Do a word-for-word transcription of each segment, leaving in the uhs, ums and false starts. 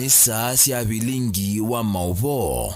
Saa sya vilingi wa maũvoo.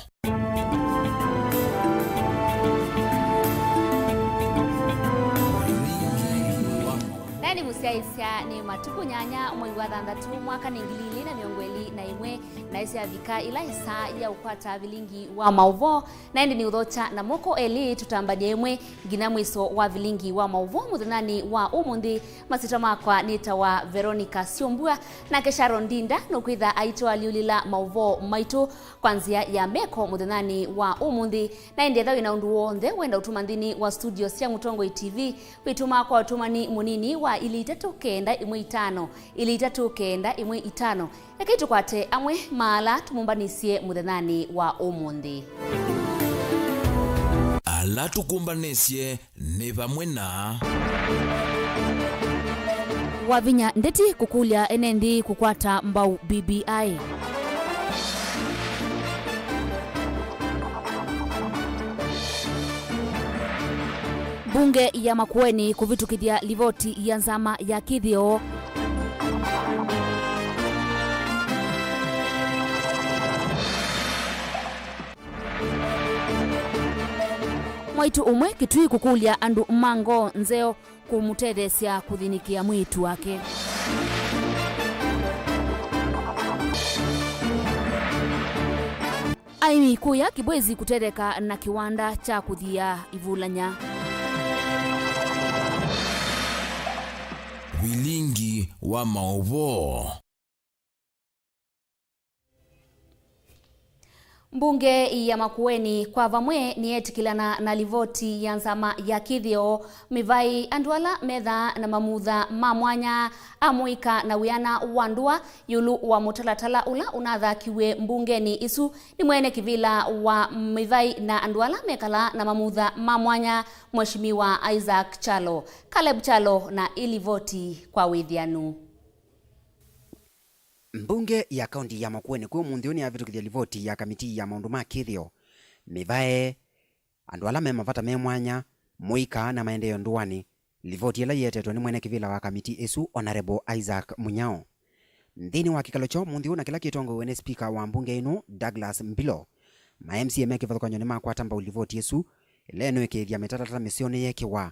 Naĩ nĩ mũsyaĩĩsya nĩ matukũ nyanya mwei wa thanthatũ mwaka nĩ ngili ilĩ na mĩongo ĩlĩ na ĩmwe, na ĩsyavika ĩla ĩsaa ya ũkwata vilingi wa maũvoo, na ĩndĩ nĩ ũthokya na moko elĩ tũtambany'e ĩmwe nginya mwĩso wa vilingi wa maũvoo mũthenyanĩ wa ũmũnthĩ. Masyĩtwa makwa nĩtawa Veronica Syombua, nake Sharon Ndinda nũkwĩtha aitũalyũlĩla maũvoo maitũ kwa nzĩa ya meko mũthenyanĩ wa ũmũnthĩ. Na ĩndĩ ethĩwa wĩ na ũndũ w'onthe wenda ũtũma nthĩnĩ wa studio sya Mũtongoi T V, wĩtũmaa kwa ũtũmani mũnini wa ilĩ itatũ kenda ĩmwe itano, ilĩ itatũ kenda ĩmwe itano. Ekai tũkwate amwe ma ala tũmũmbanĩsye mũthenyanĩ wa ũmũnthĩ. Ala tũkũmbanĩsye nĩ vamwe na Wavinya Ndeti kũkũlya ene nthĩ kũkwata mbau B B I. Mbunge ya Makueni kũvĩtũkĩthya livoti ya nzama ya kĩthĩo. Mwaitũ ũmwe Kitui kũkũlya andũ ma ngoo nzeo kũmũtetheesya kũthĩnĩkĩa mwĩĩtu wake. Aĩmi kũya Kibwezi kũtetheka na kĩwanda kya kũthia ivulany'a. Vilingi wa maũvoo. Mbunge ya Makueni kwa vamwe nĩyetĩkĩlana na livoti ya nzama ya kĩthĩo mĩvaĩ andũ ala methaa na mamutha ma mwanya a mũika na wĩana wa ndũa ĩũlũ wa mũtalatala ũla ũnathakiw'e mbungeni ĩsu nĩ mwene kĩvĩla wa mĩvaĩ na andũ ala mekalaa na mamutha ma mwanya, Mheshimiwa Isaac Kyalo. Caleb Kyalo na ĩlivoti kwa wĩthĩanu. Mbunge ya kaunti ya Makueni kwĩ ũmũnthĩ ũyũ nĩyavĩtũkĩthya livoti ya kamitii ya maũndũ ma kĩthĩo, mĩvae, andũ ala me mavata me mwanya, mũika na maendeeo ndũanĩ, livoti ĩla yĩetetwe nĩ mwene kĩvĩla wa kamitii ĩsu, Honourable Isaac Munyao. Nthĩnĩ wa kĩkalo kya ũmũnthĩ ũũ na kĩla kĩtongoew'e nĩ spika wa mbunge ĩno, Douglas Mbilo, ma M C A me kĩvathũkany'o nĩmakwata mbau livoti ĩsu, ĩla ĩnũĩkĩĩthya mĩtalatala mĩseo nĩyeekĩwa,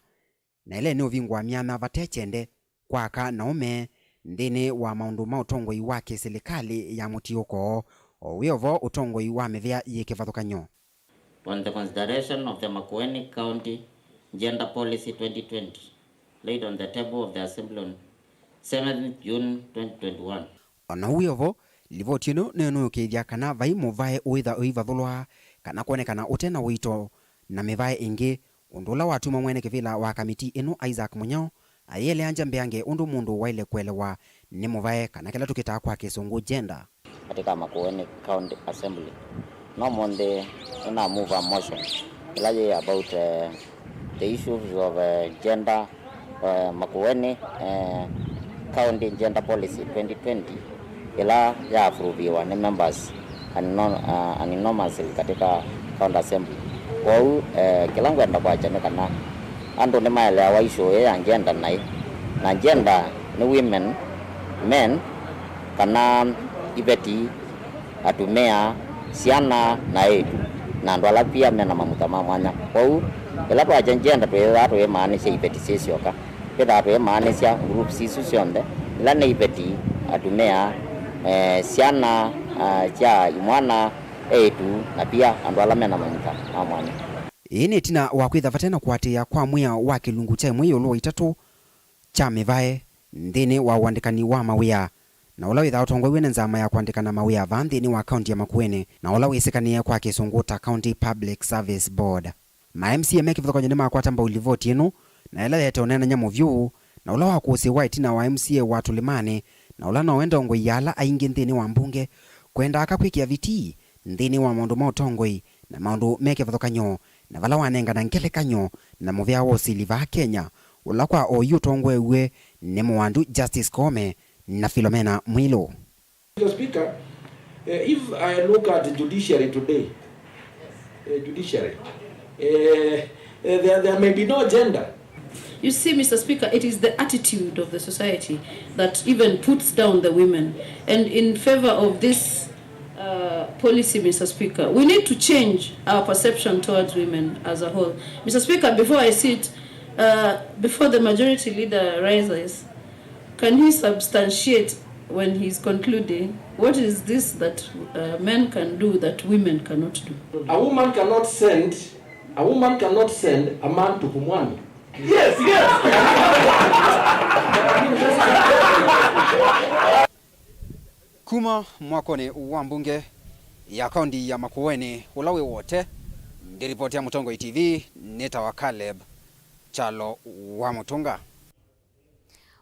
na ĩla ĩnĩũvingũa myanya vate kyende kwa aka na aũme nthĩnĩ wa maũndũ ma ũtongoi wa kĩsilikalĩ ya mũtiũko, o wĩ o vo ũtongoi wa mĩvĩa yĩ kĩvathũkany'o. On the consideration of the Makueni County Gender Policy twenty twenty, laid on the table of the Assembly on seventh June twenty twenty-one. O na ũu wĩ o vo, livoti ĩno nĩnũyũkĩĩthya kana vai mũvae ũĩtha ũivathũlwa kana kwonekana ũte na ũito na mĩvae ĩngĩ, ũndũ ũla watuma mwene kĩvĩla wa kamitii ĩno, Isaac Munyao, ayĩeleangya mbeange ũndũ mũndũ waĩle kũelewa nĩ mũvae kana kĩla tũkĩtaa kwa kĩsũngũ gender. Katika Makueni County Assembly, no ũmũnthĩ nĩna move a motion ĩla yĩ about, eh, the issues of, eh, gender, eh, Makueni, eh, County Gender Policy twenty twenty, ĩla yaavuruviwa nĩ members unano-, uh, unanimously katika County Assembly. Kwoou, eh, kĩla ngwenda kwakya nĩ kana andũ nĩmaeleawa issue ĩĩ ya gender naĩ, na gender nĩ women, men, kana iveti, atumĩa, syana, na eĩtu, na andũ ala pia mena mamutha ma mwanya. Kwoou, ĩla twakya gender twĩthĩaa tũimaanisya iveti syĩ syoka. Twĩthaa tũimaanisya groups isu syonthe, ila nĩ iveti, atumĩa, eh, syana, ah, sya imwana, eĩtu, na pia andũ ala mena mamutha ma mwanya. Ĩĩ nĩ ĩtina wa kwĩtha vate na kũatĩĩa kwa mwĩao wa kĩlungu kya ĩmwe ĩũlũ wa itatũ kya mĩvae nthĩnĩ wa ũandĩkani wa mawĩa, na ũla wĩthaa ũtongoew'e nĩ nzama ya kũandĩkana mawĩa vaa nthĩnĩ wa kaunti ya Makueni, na ũla wĩsĩkanĩe kwa kĩsũngũ ta County Public Service Board. Ma M C A me kĩvathũkany'o nĩmakwata mbau livoti ĩno, na ĩla yaete ũneenany'a mũvyũ, na ũla wakũsĩĩwa ĩtina wa M C A wa Tũlĩmanĩ, na ũla nowe ndongoi ya ala aingĩ nthĩnĩ wa mbunge, kwendaa aka kwĩkĩa vitii nthĩnĩ wa maũndũ ma ũtongoi na maũndũ me kĩvathũkany'o, na vala wanengana ngelekany'o na mũvea wa ũsili vaa Kenya, ũla kwa oyu ũtongoew'e nĩ mũwandu Justice Koome na Philomena Mwilu. Mister Speaker, eh, if I look at the judiciary today, eh, judiciary, eh, eh, there, there may be no gender. You see, Mister Speaker, it is the attitude of the society that even puts down the women. And in favor of this Uh, policy, Mister Speaker. We need to change our perception towards women as a whole. Mister Speaker, before I sit, uh, before the majority leader rises, can he substantiate when he's concluding, what is this that, uh, men can do that women cannot do? A woman cannot send, a woman cannot send a man to Pumwani. Yes, yes. Kuma mwakonĩ wa mbunge ya kaunti ya Makueni ũla wĩ Wote, ngĩripotĩa Mũtongoi T V, nĩtawa Caleb Kyalo wa Mũtũnga.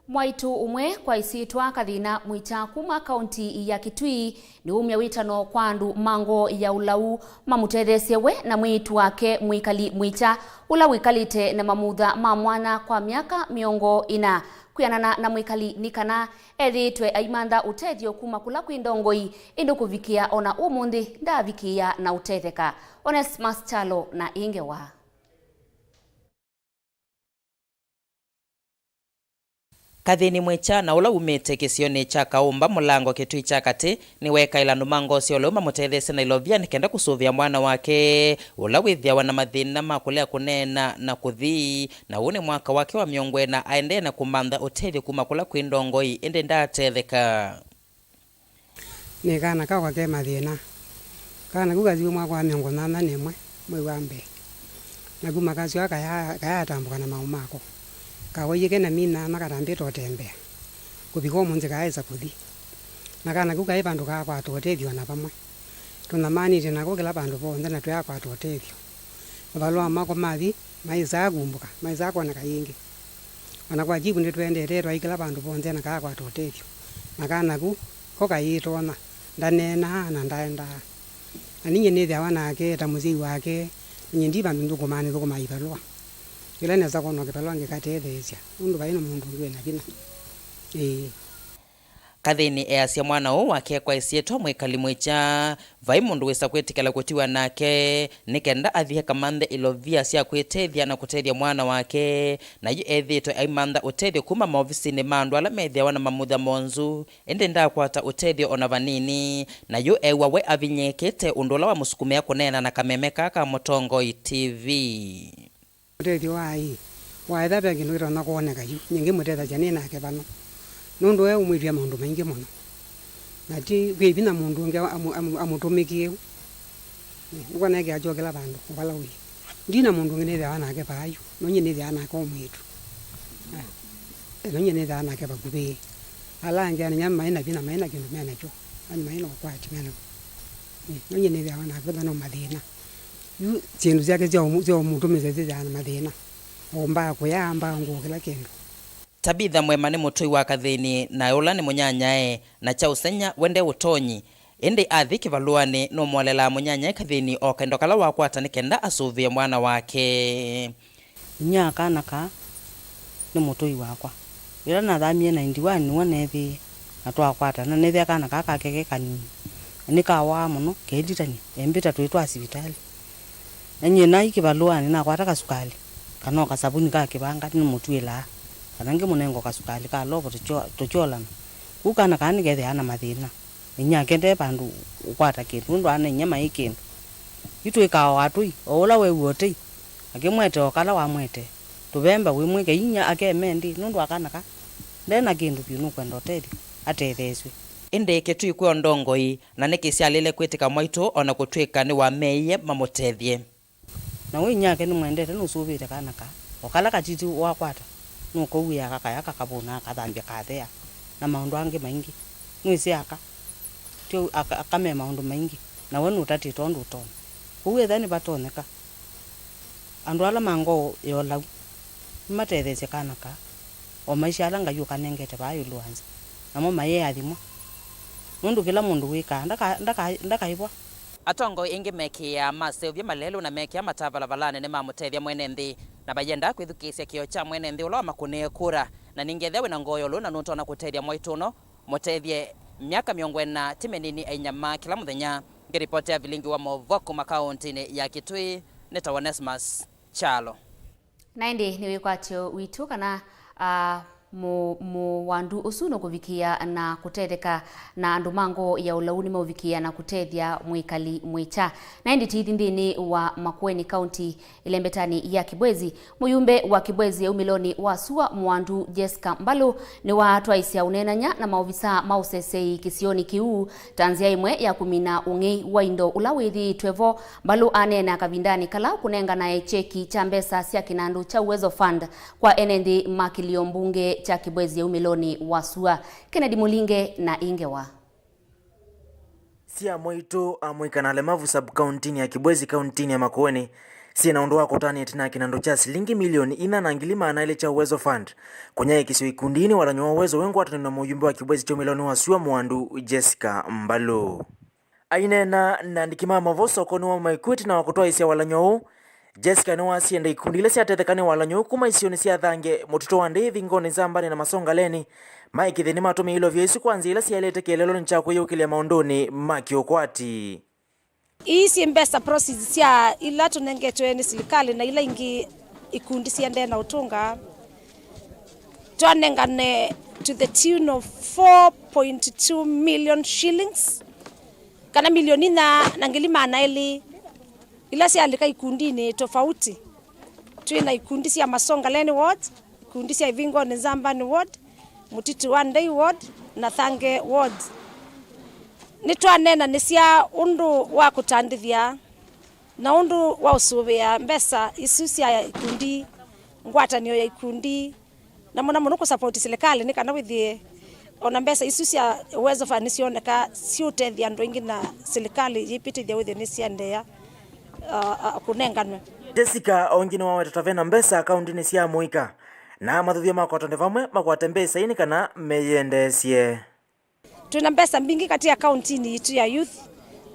Mwaitũ ũmwe kwa ĩsyĩtwa Kathĩna Mwĩkya kuma kaunti ya Kitui nĩwumya wĩtano kwa andũ ma ngoo ya ũlau mamũtetheesye we na mwĩĩtu wake Mwĩkali Mwĩkya, ũla wĩkalĩte na mamutha ma mwanya kwa myaka mĩongo ĩna. Kwĩanana na Mwĩkali nĩ kana ethĩĩtwe aimantha ũtethyo kuma kũla kwĩ ndongoi, ĩndĩ kũvikĩa ona ũmũnthĩ ndaavikĩĩa na ũtetheka. Onesmus Kyalo na ĩ ngewa. Kathĩni Mwĩkya, na ũla umĩte kĩsionĩ kya Kaũmba Mũlango Kĩtui kya Katĩ, nĩweekaĩla andũ ma ngoo sya ũlau mamũtetheesye na ilovia nĩ kenda kũsũvĩa mwana wake, ũla wĩthĩawa na mathĩna ma kũlea kũneena na kũthi, na ũũ nĩ mwaka wake wa mĩongo ĩna aendee na kũmantha ũtethyo kuma kũla kwĩ ndongoi, ĩndĩ ndaatetheka. Nĩ kana kakwa ke mathĩna. Kana kau kathiwe mwaka wa mĩongo nyanya na ĩmwe, mwei wa mbee. Na kuma kasyoka kaya-, kayatambũka na maũ mako. Kawaie kena mina makatambĩte ũtembea. Kũvika ũmũnthĩ kaesa kũthi. Na kana kau kaĩ vandũ kaakwata ũtethyo na vamwe. Tũnyamanĩtye nako kĩla vandũ vonthe na tũyakwata ũtethyo. Mavalũa mako mathi, maĩsaa kumbũka, maĩsaa kwoneka yĩngĩ. O na kwa Jivu nĩtũendete twaikĩla vandũ vonthe na kaakwata ũtethyo. Na kana ku, ko kayĩtonya, ndaneenaa na ndaendaa. Na ninyie nĩthĩawa nake ta mũsyai wake, ninyie ndi vandũ nthũkũmaa, nĩthũkũmaa ivalũa. Yĩla nesa kwona kĩvalũa ngĩkatetheesya, nũndũ vai na mũndũ ũngĩ wĩ na vinya. Ĩĩ. Kathĩni easya mwana ũũ wake kwa ĩsyĩtwa Mwĩkali Mwĩkya, vai mũndũ wĩsa kwĩtĩkĩla kũtiwa nake, nĩ kenda athi akamanthe ilovia sya kwĩtethya na kũtethya mwana wake, na yu ethĩĩtwe aimantha ũtethyo kuma maovisinĩ ma andũ ala methĩawa na mamutha monzu, ĩndĩ ndaakwata ũtethyo o na vanini, na yu eew'a we avinyĩĩkĩte, ũndũ ũla wamũsukumĩa kũneena na kameme kaa ka Mũtongoi T V. Ũtethyo wa ĩ, waetha ve kĩndũ kĩtonya kwoneka yu, nyie ngĩmũtethasya nĩ nake vano. Nũndũ we ũmwĩtw'ĩa maũndũ maingĩ mũno. Na ti kwĩ vinya mũndũ ũngĩ amũ-, amũ-, amũtũmĩkĩe ũu. Ũkona ekĩa kyokela vandũ, ũvala ũĩ. Ndi na mũndũ ũngĩ nĩthĩawa nake vaa yu, no nyie nĩthĩawa nake o mwĩĩtu. Eh, no nyie nĩthĩawa nake vakuvĩ. Ala angĩ anenya maĩ na vinya, maĩ na kĩndũ me nakyo. Ani maĩ na ũkwati me nakyo. Eh, no nyie nĩthĩawa nake, vetha no mathĩna. Yu syĩndũ syake sya ũmũ-, sya ũmũtũmĩsya syĩthĩaa na mathĩna. Ũmbaa kũya, ambaa ngũa kĩla kĩndũ. Tabitha Mwema nĩ mũtũi wa Kathĩni, na ũla nĩ mũnyanyae, na kya ũseng'ya we nde ũtonyi. Ĩndĩ athi kĩvalũanĩ, nũmũolelaa mũnyanyae Kathĩni o kendo kala wakwata nĩ kenda asũvĩe mwana wake. Inyia wa kana kaa nĩ mũtũi wakwa. Yĩla nathamie ninety one nĩw'o neethĩie na twakwatana. Neethĩa kana kaa kake ke kanini, na nĩkawaa mũno, keelitany'a, embĩta twĩtwaa sivitalĩ. Na nyie naĩ kĩvalũanĩ nakwata kasukalĩ, kana o kasavuni ka kĩvanga nĩmũtw'ĩlaa, kana ngĩmũnenga o kasukalĩ ka lovo tũkyo-, tũkyolana. Kũu kana kaa nĩkethĩaa na mathĩna. Inyia wake nde vandũ ũkwata kĩndũ, nũndũ ana inyia maĩ kĩndũ. Yu twĩkaa o atũi, o ũla weew'a ũtei, akĩmwete o kala wamwete. Tũvemba wĩmwĩke inyia akeme nthĩ, nũndũ wa kana ka nde na kĩndũ vyũ, nũkwenda ũtethyo, atetheesw'e. Ĩndĩ Kĩtui kwĩ o ndongoi, na nĩkĩ syaĩlĩle kwĩtĩka mwaitũ o na kũtw'ĩka nĩwameie mamũtethye? Na we inyia wake nĩmwendete, nũsũvĩĩte kana kaa. O kala katiti wakwata, nũkauĩaa kakaya, kakavũna, akathambya, kathea, na maũndũ angĩ maingĩ. Nĩwĩsĩ aka, tyo aka, aka me maũndũ maingĩ, na we nũtatĩte ũndũ ũtonya. Kwoou ethĩa nĩvatonyeka, andũ ala ma ngoo ya ũlau nĩmatetheesye kana kaa, o maisha ala Ngai ũkanengete vaa ĩũlũ wa nzĩ, namo mayĩathimwa, nũndũ kĩla mũndũ wĩkaa ndaka, ndaka, ndakaĩvwa. Atongoi aingĩ mekĩaa maseũvya malelũ na mekĩa mataa valavalanĩ nĩmamũtethya mwene nthĩ, na mayenda kwĩthukĩĩsya kĩo kya mwene nthĩ ũla wamakũnĩe kura. Na ningĩ ethĩa wĩ na ngoo ya ũlau na nũtonya kũtethya mwaitũ ũno, mũtethye. Myaka mĩongo ĩna ti mĩnini ainyamaa kĩla mũthenya. Ngĩripotea vilingi wa maũvoo kuma kaũntĩnĩ ya Kitui, nĩtawa Onesmus Kyalo. Na ĩndĩ nĩ wĩkwatyo witũ kana, ah, Mũ-, mũwandu ũsu nũkũvikĩa na kũtetheka, na andũ ma ngoo ya ũlau nĩmeũvikĩa na kũtethya mwĩkali mwĩkya. Na ĩndĩ tithi nthĩnĩ wa Makueni County, ĩlembetanĩ ya Kibwezi, mũyumbe wa Kibwezi ya umĩlonĩ wa sua mũwandu Jessica Mbalũ nĩwatwaĩsya ũneenany'a na maovisa ma ũsesei kĩsionĩ kĩu ta nzĩa ĩmwe ya kũmina ũng'ei wa indo ũla wĩthĩĩtwe vo. Mbalũ aneena kavindanĩ kala kũnenganae kyeki kya mbesa sya kĩnandũ kya Uwezo Fund kwa ene nthĩ ma kĩlio mbunge kya Kibwezi ya umĩlonĩ wa sua. Kennedy Mũlinge na ĩ ngewa. Sya mwaitũ amũika na alemavu sub-kauntinĩ ya Kibwezi kauntinĩ ya Makueni syĩ na ũndũ wa kũtanĩa ĩtina ya kĩnandũ kya silingi milioni inya na ngili maana elĩ kya Uwezo Fund kũnyaĩĩkĩsyo ikundinĩ walany'o wa Uwezo wĩ ngwatanĩo na mũyumbe wa Kibwezi kya umĩlonĩ wa sua mũwandu Jessica Mbalũ. Aineena na andĩki ma maũvoo sokonĩ wa Maikuĩti na wa kũtwaĩsya walany'o ũũ, Jessica nĩwasie nda ikundi ila syatetheka nĩ walany'o ũũ kuma isionĩ sya Thange, Mũtitũ wa Ndĩĩ, Ĩvingonĩ, Nzambanĩ na Masongaleni maĩ kĩthĩnĩ matũmĩe ilovia isu kwa nzĩa ila syaĩlĩte kĩeleelonĩ kya kwĩyũkĩlya maũndũnĩ ma kĩũkwati. Ii syĩ mbesa proceeds sya ila tũnengetwe nĩ silikalĩ na ila ingĩ ikundi siendee na ũtũnga. Twanengane to the tune of four point two million shillings, kana milioni inya na ngili maana elĩ, ila syalika ikundinĩ tofauti. Twĩ na ikundi sya Masongaleni ward, ikundi sya Ĩvingoni Nzambani ward, Mũtitũ wa Ndei ward na Thange ward. Nĩtwaneenanĩsya ũndũ wa kũtandĩthya na ũndũ wa ũsũvĩa mbesa isu sya ikundi, ngwatanĩo ya ikundi, na mũno mũno kũsapoti silikalĩ nĩ kana wĩthĩe ona mbesa isu sya Uwezo Fund nĩsyoneka siũtethya andũ aingĩ na silikalĩ yĩpĩtĩthya wĩthĩe nĩsyaendeea, uh, uh, kũnenganwe. Jessica o ĩngĩ nĩwaweta ta ve na mbesa akaundinĩ sya amũika na amathuthya makwatane vamwe makwate mbesa ii nĩ kana meyĩendeesye. Twĩ na mbesa mbingĩ katĩ akauntinĩ yitũ ya youth,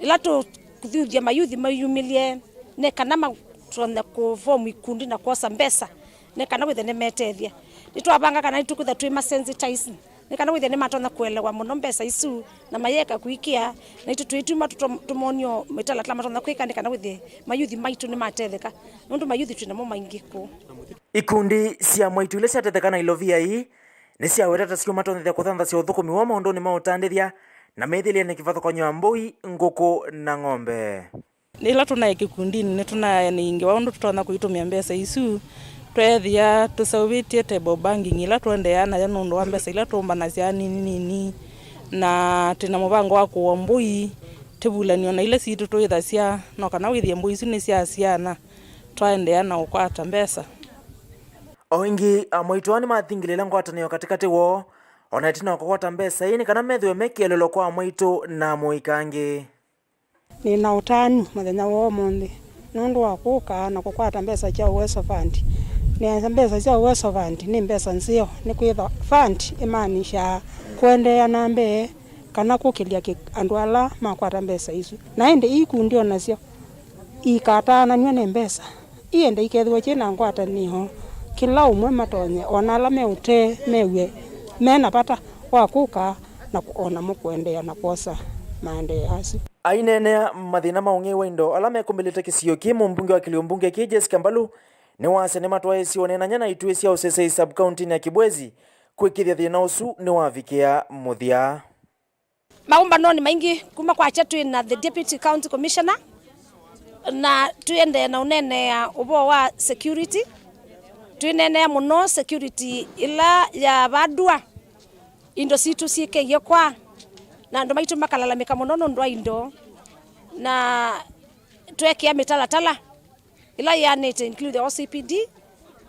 ĩla tũkũthuthya mayuthi mayumĩlye nĩ kana matonye kũvomu ikundi na kwosa mbesa nĩ kana wĩthĩe nĩmetethya. Nĩtwavanga kana nĩtũkwĩtha twĩ masensitizing nĩ kana wĩthĩe nĩmatonya kũelewa mũno mbesa isu na mayeka kũikĩa, na itũ twĩtuma tũto-, tũmonio mĩtalatala matonya kwĩka nĩ kana wĩthĩe mayuthi maitũ nĩmatetheka, nũndũ mayuthi twĩ namo maingĩ kũu. Ikundi sya mwaitũ ila syatetheka na ilovia ii nĩsyaweta ta syũmatonyethya kũthanthasya ũthũkũmi woo maũndũnĩ ma ũtandĩthya na mĩthĩlĩenĩ kĩvathũkany'o ya mbũi, ngũkũ na ng'ombe. Yĩla tũnaĩ kĩkundinĩ, nĩtũnaĩ nĩ ngewa ũndũ tũtonya kũitũmĩa mbesa isu. Tweethĩa tũseũvĩtye table banking ĩla tũendeeaa nayo nũndũ wa mbesa ila tũũmbanasya nini nini, na twĩ na mũvango wa kũũa mbũi, tũvulan'yo na ila sitũ tũĩthasya, no kana wĩthĩe mbũi isu nĩsyasyaana, twaendeea na ũkwata mbesa. O ĩngĩ, amwaitũ aa nĩmathingĩlĩĩla ngwatanĩo katĩkatĩ woo, o na ĩtina wa kũkwata mbesa ii nĩ kana methĩwe me kĩeleelo kwa amwaitũ na amũika angĩ. Nĩ na ũtanu mũthenya wa ũmũnthĩ nũndũ wa kũka na kũkwata mbesa sya Uwezo Fund. Nĩasya mbesa sya Uwezo Fund nĩ mbesa nzeo, nĩkwĩthwa fund ĩmaanishaa kũendeea na mbee kana kũkĩlya kĩ-, andũ ala makwata mbesa isu. Na ĩndĩ ii ikundi o nasyo ikataananw'a nĩ mbesa, iende ikethĩwa syĩ na ngwatanĩo, kĩla ũmwe matonye, o na ala me ũtee mew'e me na vata wa kũka na kũ-, o namo kũendeea na kwosa maendeeo asu. Aineenea mathĩna ma ũng'ei wa indo ala mekũmbĩlĩte kĩsio kĩĩ, mũmbunge wa kĩlio mbunge kĩĩ Jessica Mbalu nĩwasya nĩmatwaĩĩsye ũneenany'a na ituĩ sya ũsesei sub-kauntinĩ ya Kibwezi kwĩkĩĩthya thĩna ũsu nĩwavikĩa mũthya. Maũmbanonĩ maingĩ kuma kwakya twĩ na the Deputy County Commissioner, na twĩendee na ũneenea ũvoo wa security. Twĩneenea mũno security ĩla yavandua, indo sitũ syĩkĩie kwa, na andũ maitũ makalalamĩka mũno nũndũ wa indo, na tweekĩa mĩtalatala ĩla yĩanĩte, include the O C P D,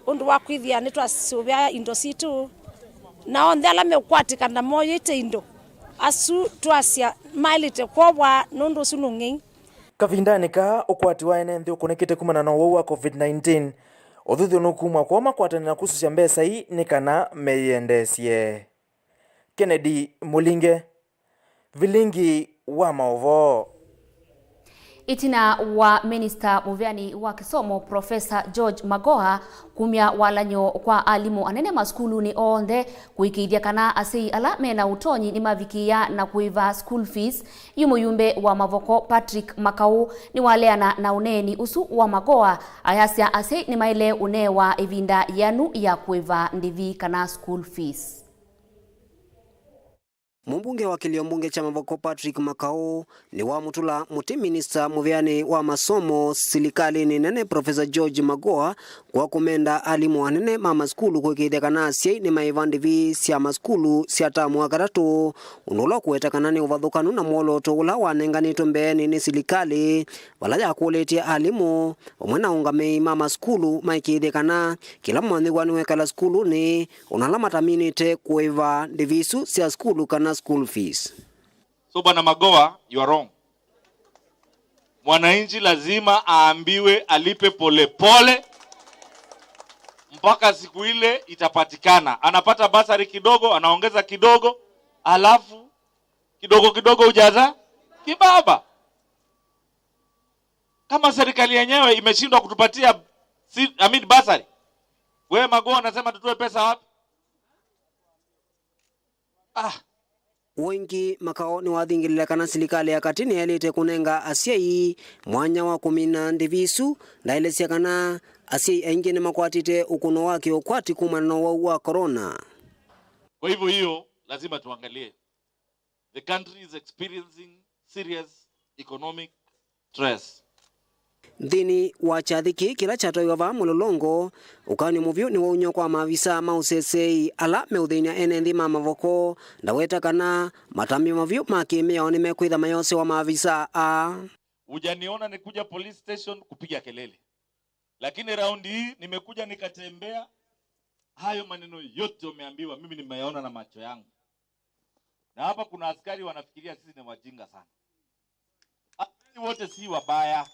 ũndũ wa kwĩthĩa nĩtwasũvĩa indo sitũ, na onthe ala meũkwatĩkana moyĩte indo, asu twasya maĩlĩte kwovwa nũndũ ũsu nĩ ũng'ei. Kavindanĩ kaa, ũkwati wa ene nthĩ ũkũnĩkĩte kumana na ũwau wa covid nineteen, ũthuthyo nũkumw'a kwoo makwatanĩe na kũsũsya mbesa ii nĩ kana meyĩendeesye. Kennedy Mũlinge, Vilingi wa maũvoo. Ĩtina wa minista mũvĩanĩ wa kĩsomo, Professor George Magoha, kumya walany'o kwa alimũ anene masukulunĩ onthe kũĩkĩĩthya kana asyai ala mena ũtonyi nĩmavikĩĩa na kũĩva school fees, yu mũyumbe wa Mavoko Patrick Makau nĩwaleana na ũneeni ũsu wa Magoha, ayasya asyai nĩmaĩle ũnewa ĩvinda yĩanu ya kũĩva ndĩvi kana school fees. Mũmbunge wa kĩlio mbunge kya Mavoko Patrick Makau nĩwamũtũla mũtĩ minista mũvĩanĩ wa masomo silikalĩnĩ nene Professor George Magoha kwa kũmenda alimũ anene ma masukulu kũĩkĩĩthya kana asyai nĩmaĩva ndĩvi sya masukulu sya tamu wa katatũ, ũndũ ũla ũkũweta kana nĩ ũvathũkanu na mwolooto ũla wanenganĩtwe mbeenĩ nĩ silikalĩ, vala yakũlĩtye alimũ vamwe na aũngamĩi ma masukulu maĩkĩĩthye kana kĩla mwanyĩw'a nĩwekala sukulunĩ, o na ala mataminĩte kũĩva ndĩvi isu sya sukulu kana school fees. So, Bwana Magoha, you are wrong. Mwananchi lazima aambiwe alipe polepole mpaka siku ile itapatikana. Anapata basari kidogo, anaongeza kidogo, alafu kidogo kidogo hujaza kibaba. Kama serikali yenyewe imeshindwa kutupatia si, I mean, basari, wewe Magoha unasema tutoe pesa wapi? Ah. Ũngĩ, Makau nĩwathingĩlĩle kana silikalĩ ya katĩ nĩyaĩlĩte kũnenga asyai mwanya wa kũmina ndĩvi isu. Ndaelesya kana asyai aingĩ nĩmakwatĩte ũkũno wa kĩũkwati kumana na ũwau wa corona. Kwa hivyo hiyo lazima tuangalie. The country is experiencing serious economic stress. Nthĩnĩ wa kyathĩ kĩĩ kĩla kyatwaiwa vaa Mũlolongo, ũkany'o mũvyũ nĩwaumya kwa maavisa ma ũseseei ala meũthĩny'a ene nthĩ ma Mavoko, ndaweta kana matambya mavyũ ma kĩmĩao nĩmekwĩtha mayosewa maavisa aa. Hujaniona nikuja police station kupiga kelele. Lakini raundi hii nimekuja nikatembea, hayo maneno yote umeambiwa, mimi nimeyaona na macho yangu. Na hapa kuna askari wanafikiria sisi ni wajinga sana. Askari wote si wabaya.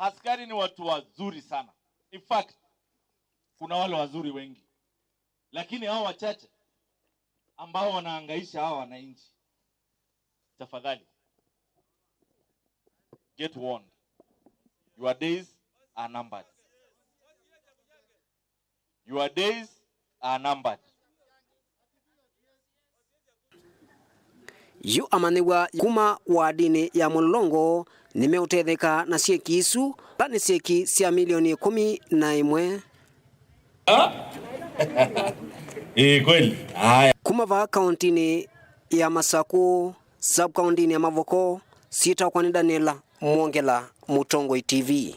Askari ni watu wazuri sana. In fact, kuna wale wazuri wengi. Lakini hao wachache ambao wanahangaisha hawa wananchi, tafadhali, get warned. Your days are numbered. Your days are numbered. Yu amanyĩw'a kuma wadinĩ ya Mũlolongo nĩmeũtetheka na syeki isu, vala nĩ syeki sya milioni ĩkũmi na ĩmwe. Ĩĩ, kweli. Haya. Kuma vaa kauntinĩ ya Masakũ, sub-kauntinĩ ya Mavoko, syĩtwa nĩ Daniela Mwongela, Mũtongoi T V.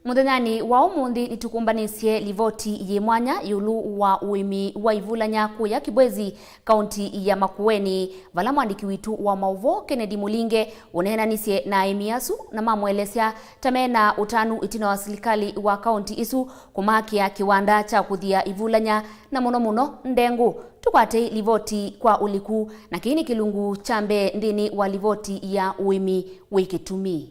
Mũthenyanĩ wa ũmũnthĩ nĩtũkũmbanĩsye livoti yĩ mwanya ĩũlũ wa ũĩmi wa ivulanya kũya Kibwezi, kaunti ya Makueni, vala mwandĩki witũ wa maũvoo Kennedy Mũlinge ũneenanisye na aĩmi asu na mamũelesya ta mena ũtanu ĩtina wa silikalĩ wa kaunti isu kũmakĩa kĩwanda kya kũthia ivulanya na mũno mũno ndengũ. Tũkwatei livoti kwa ũliku, na kĩĩ nĩ kĩlungu kya mbee nthĩnĩ wa livoti ya ũĩmi wĩ kĩtumi.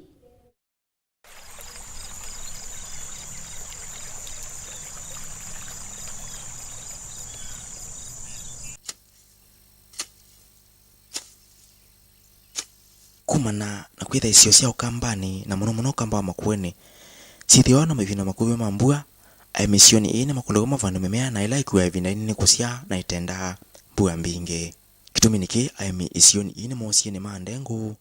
Kumana na kwĩtha isio sya Ũkambanĩ, na mũno mũno Ũkamba wa Makueni, syĩthĩawa na mavinda makuvĩ ma mbua, aĩmi isionĩ ii nĩmakũlaw'a mavande mĩmea na ĩla ĩkuaa ĩvinda ĩnini kũsyaa na ĩtendaa mbua mbingĩ. Kĩtumi nĩkĩ aĩmi isionĩ ii nĩ mosyĩnĩ ma ndengũ,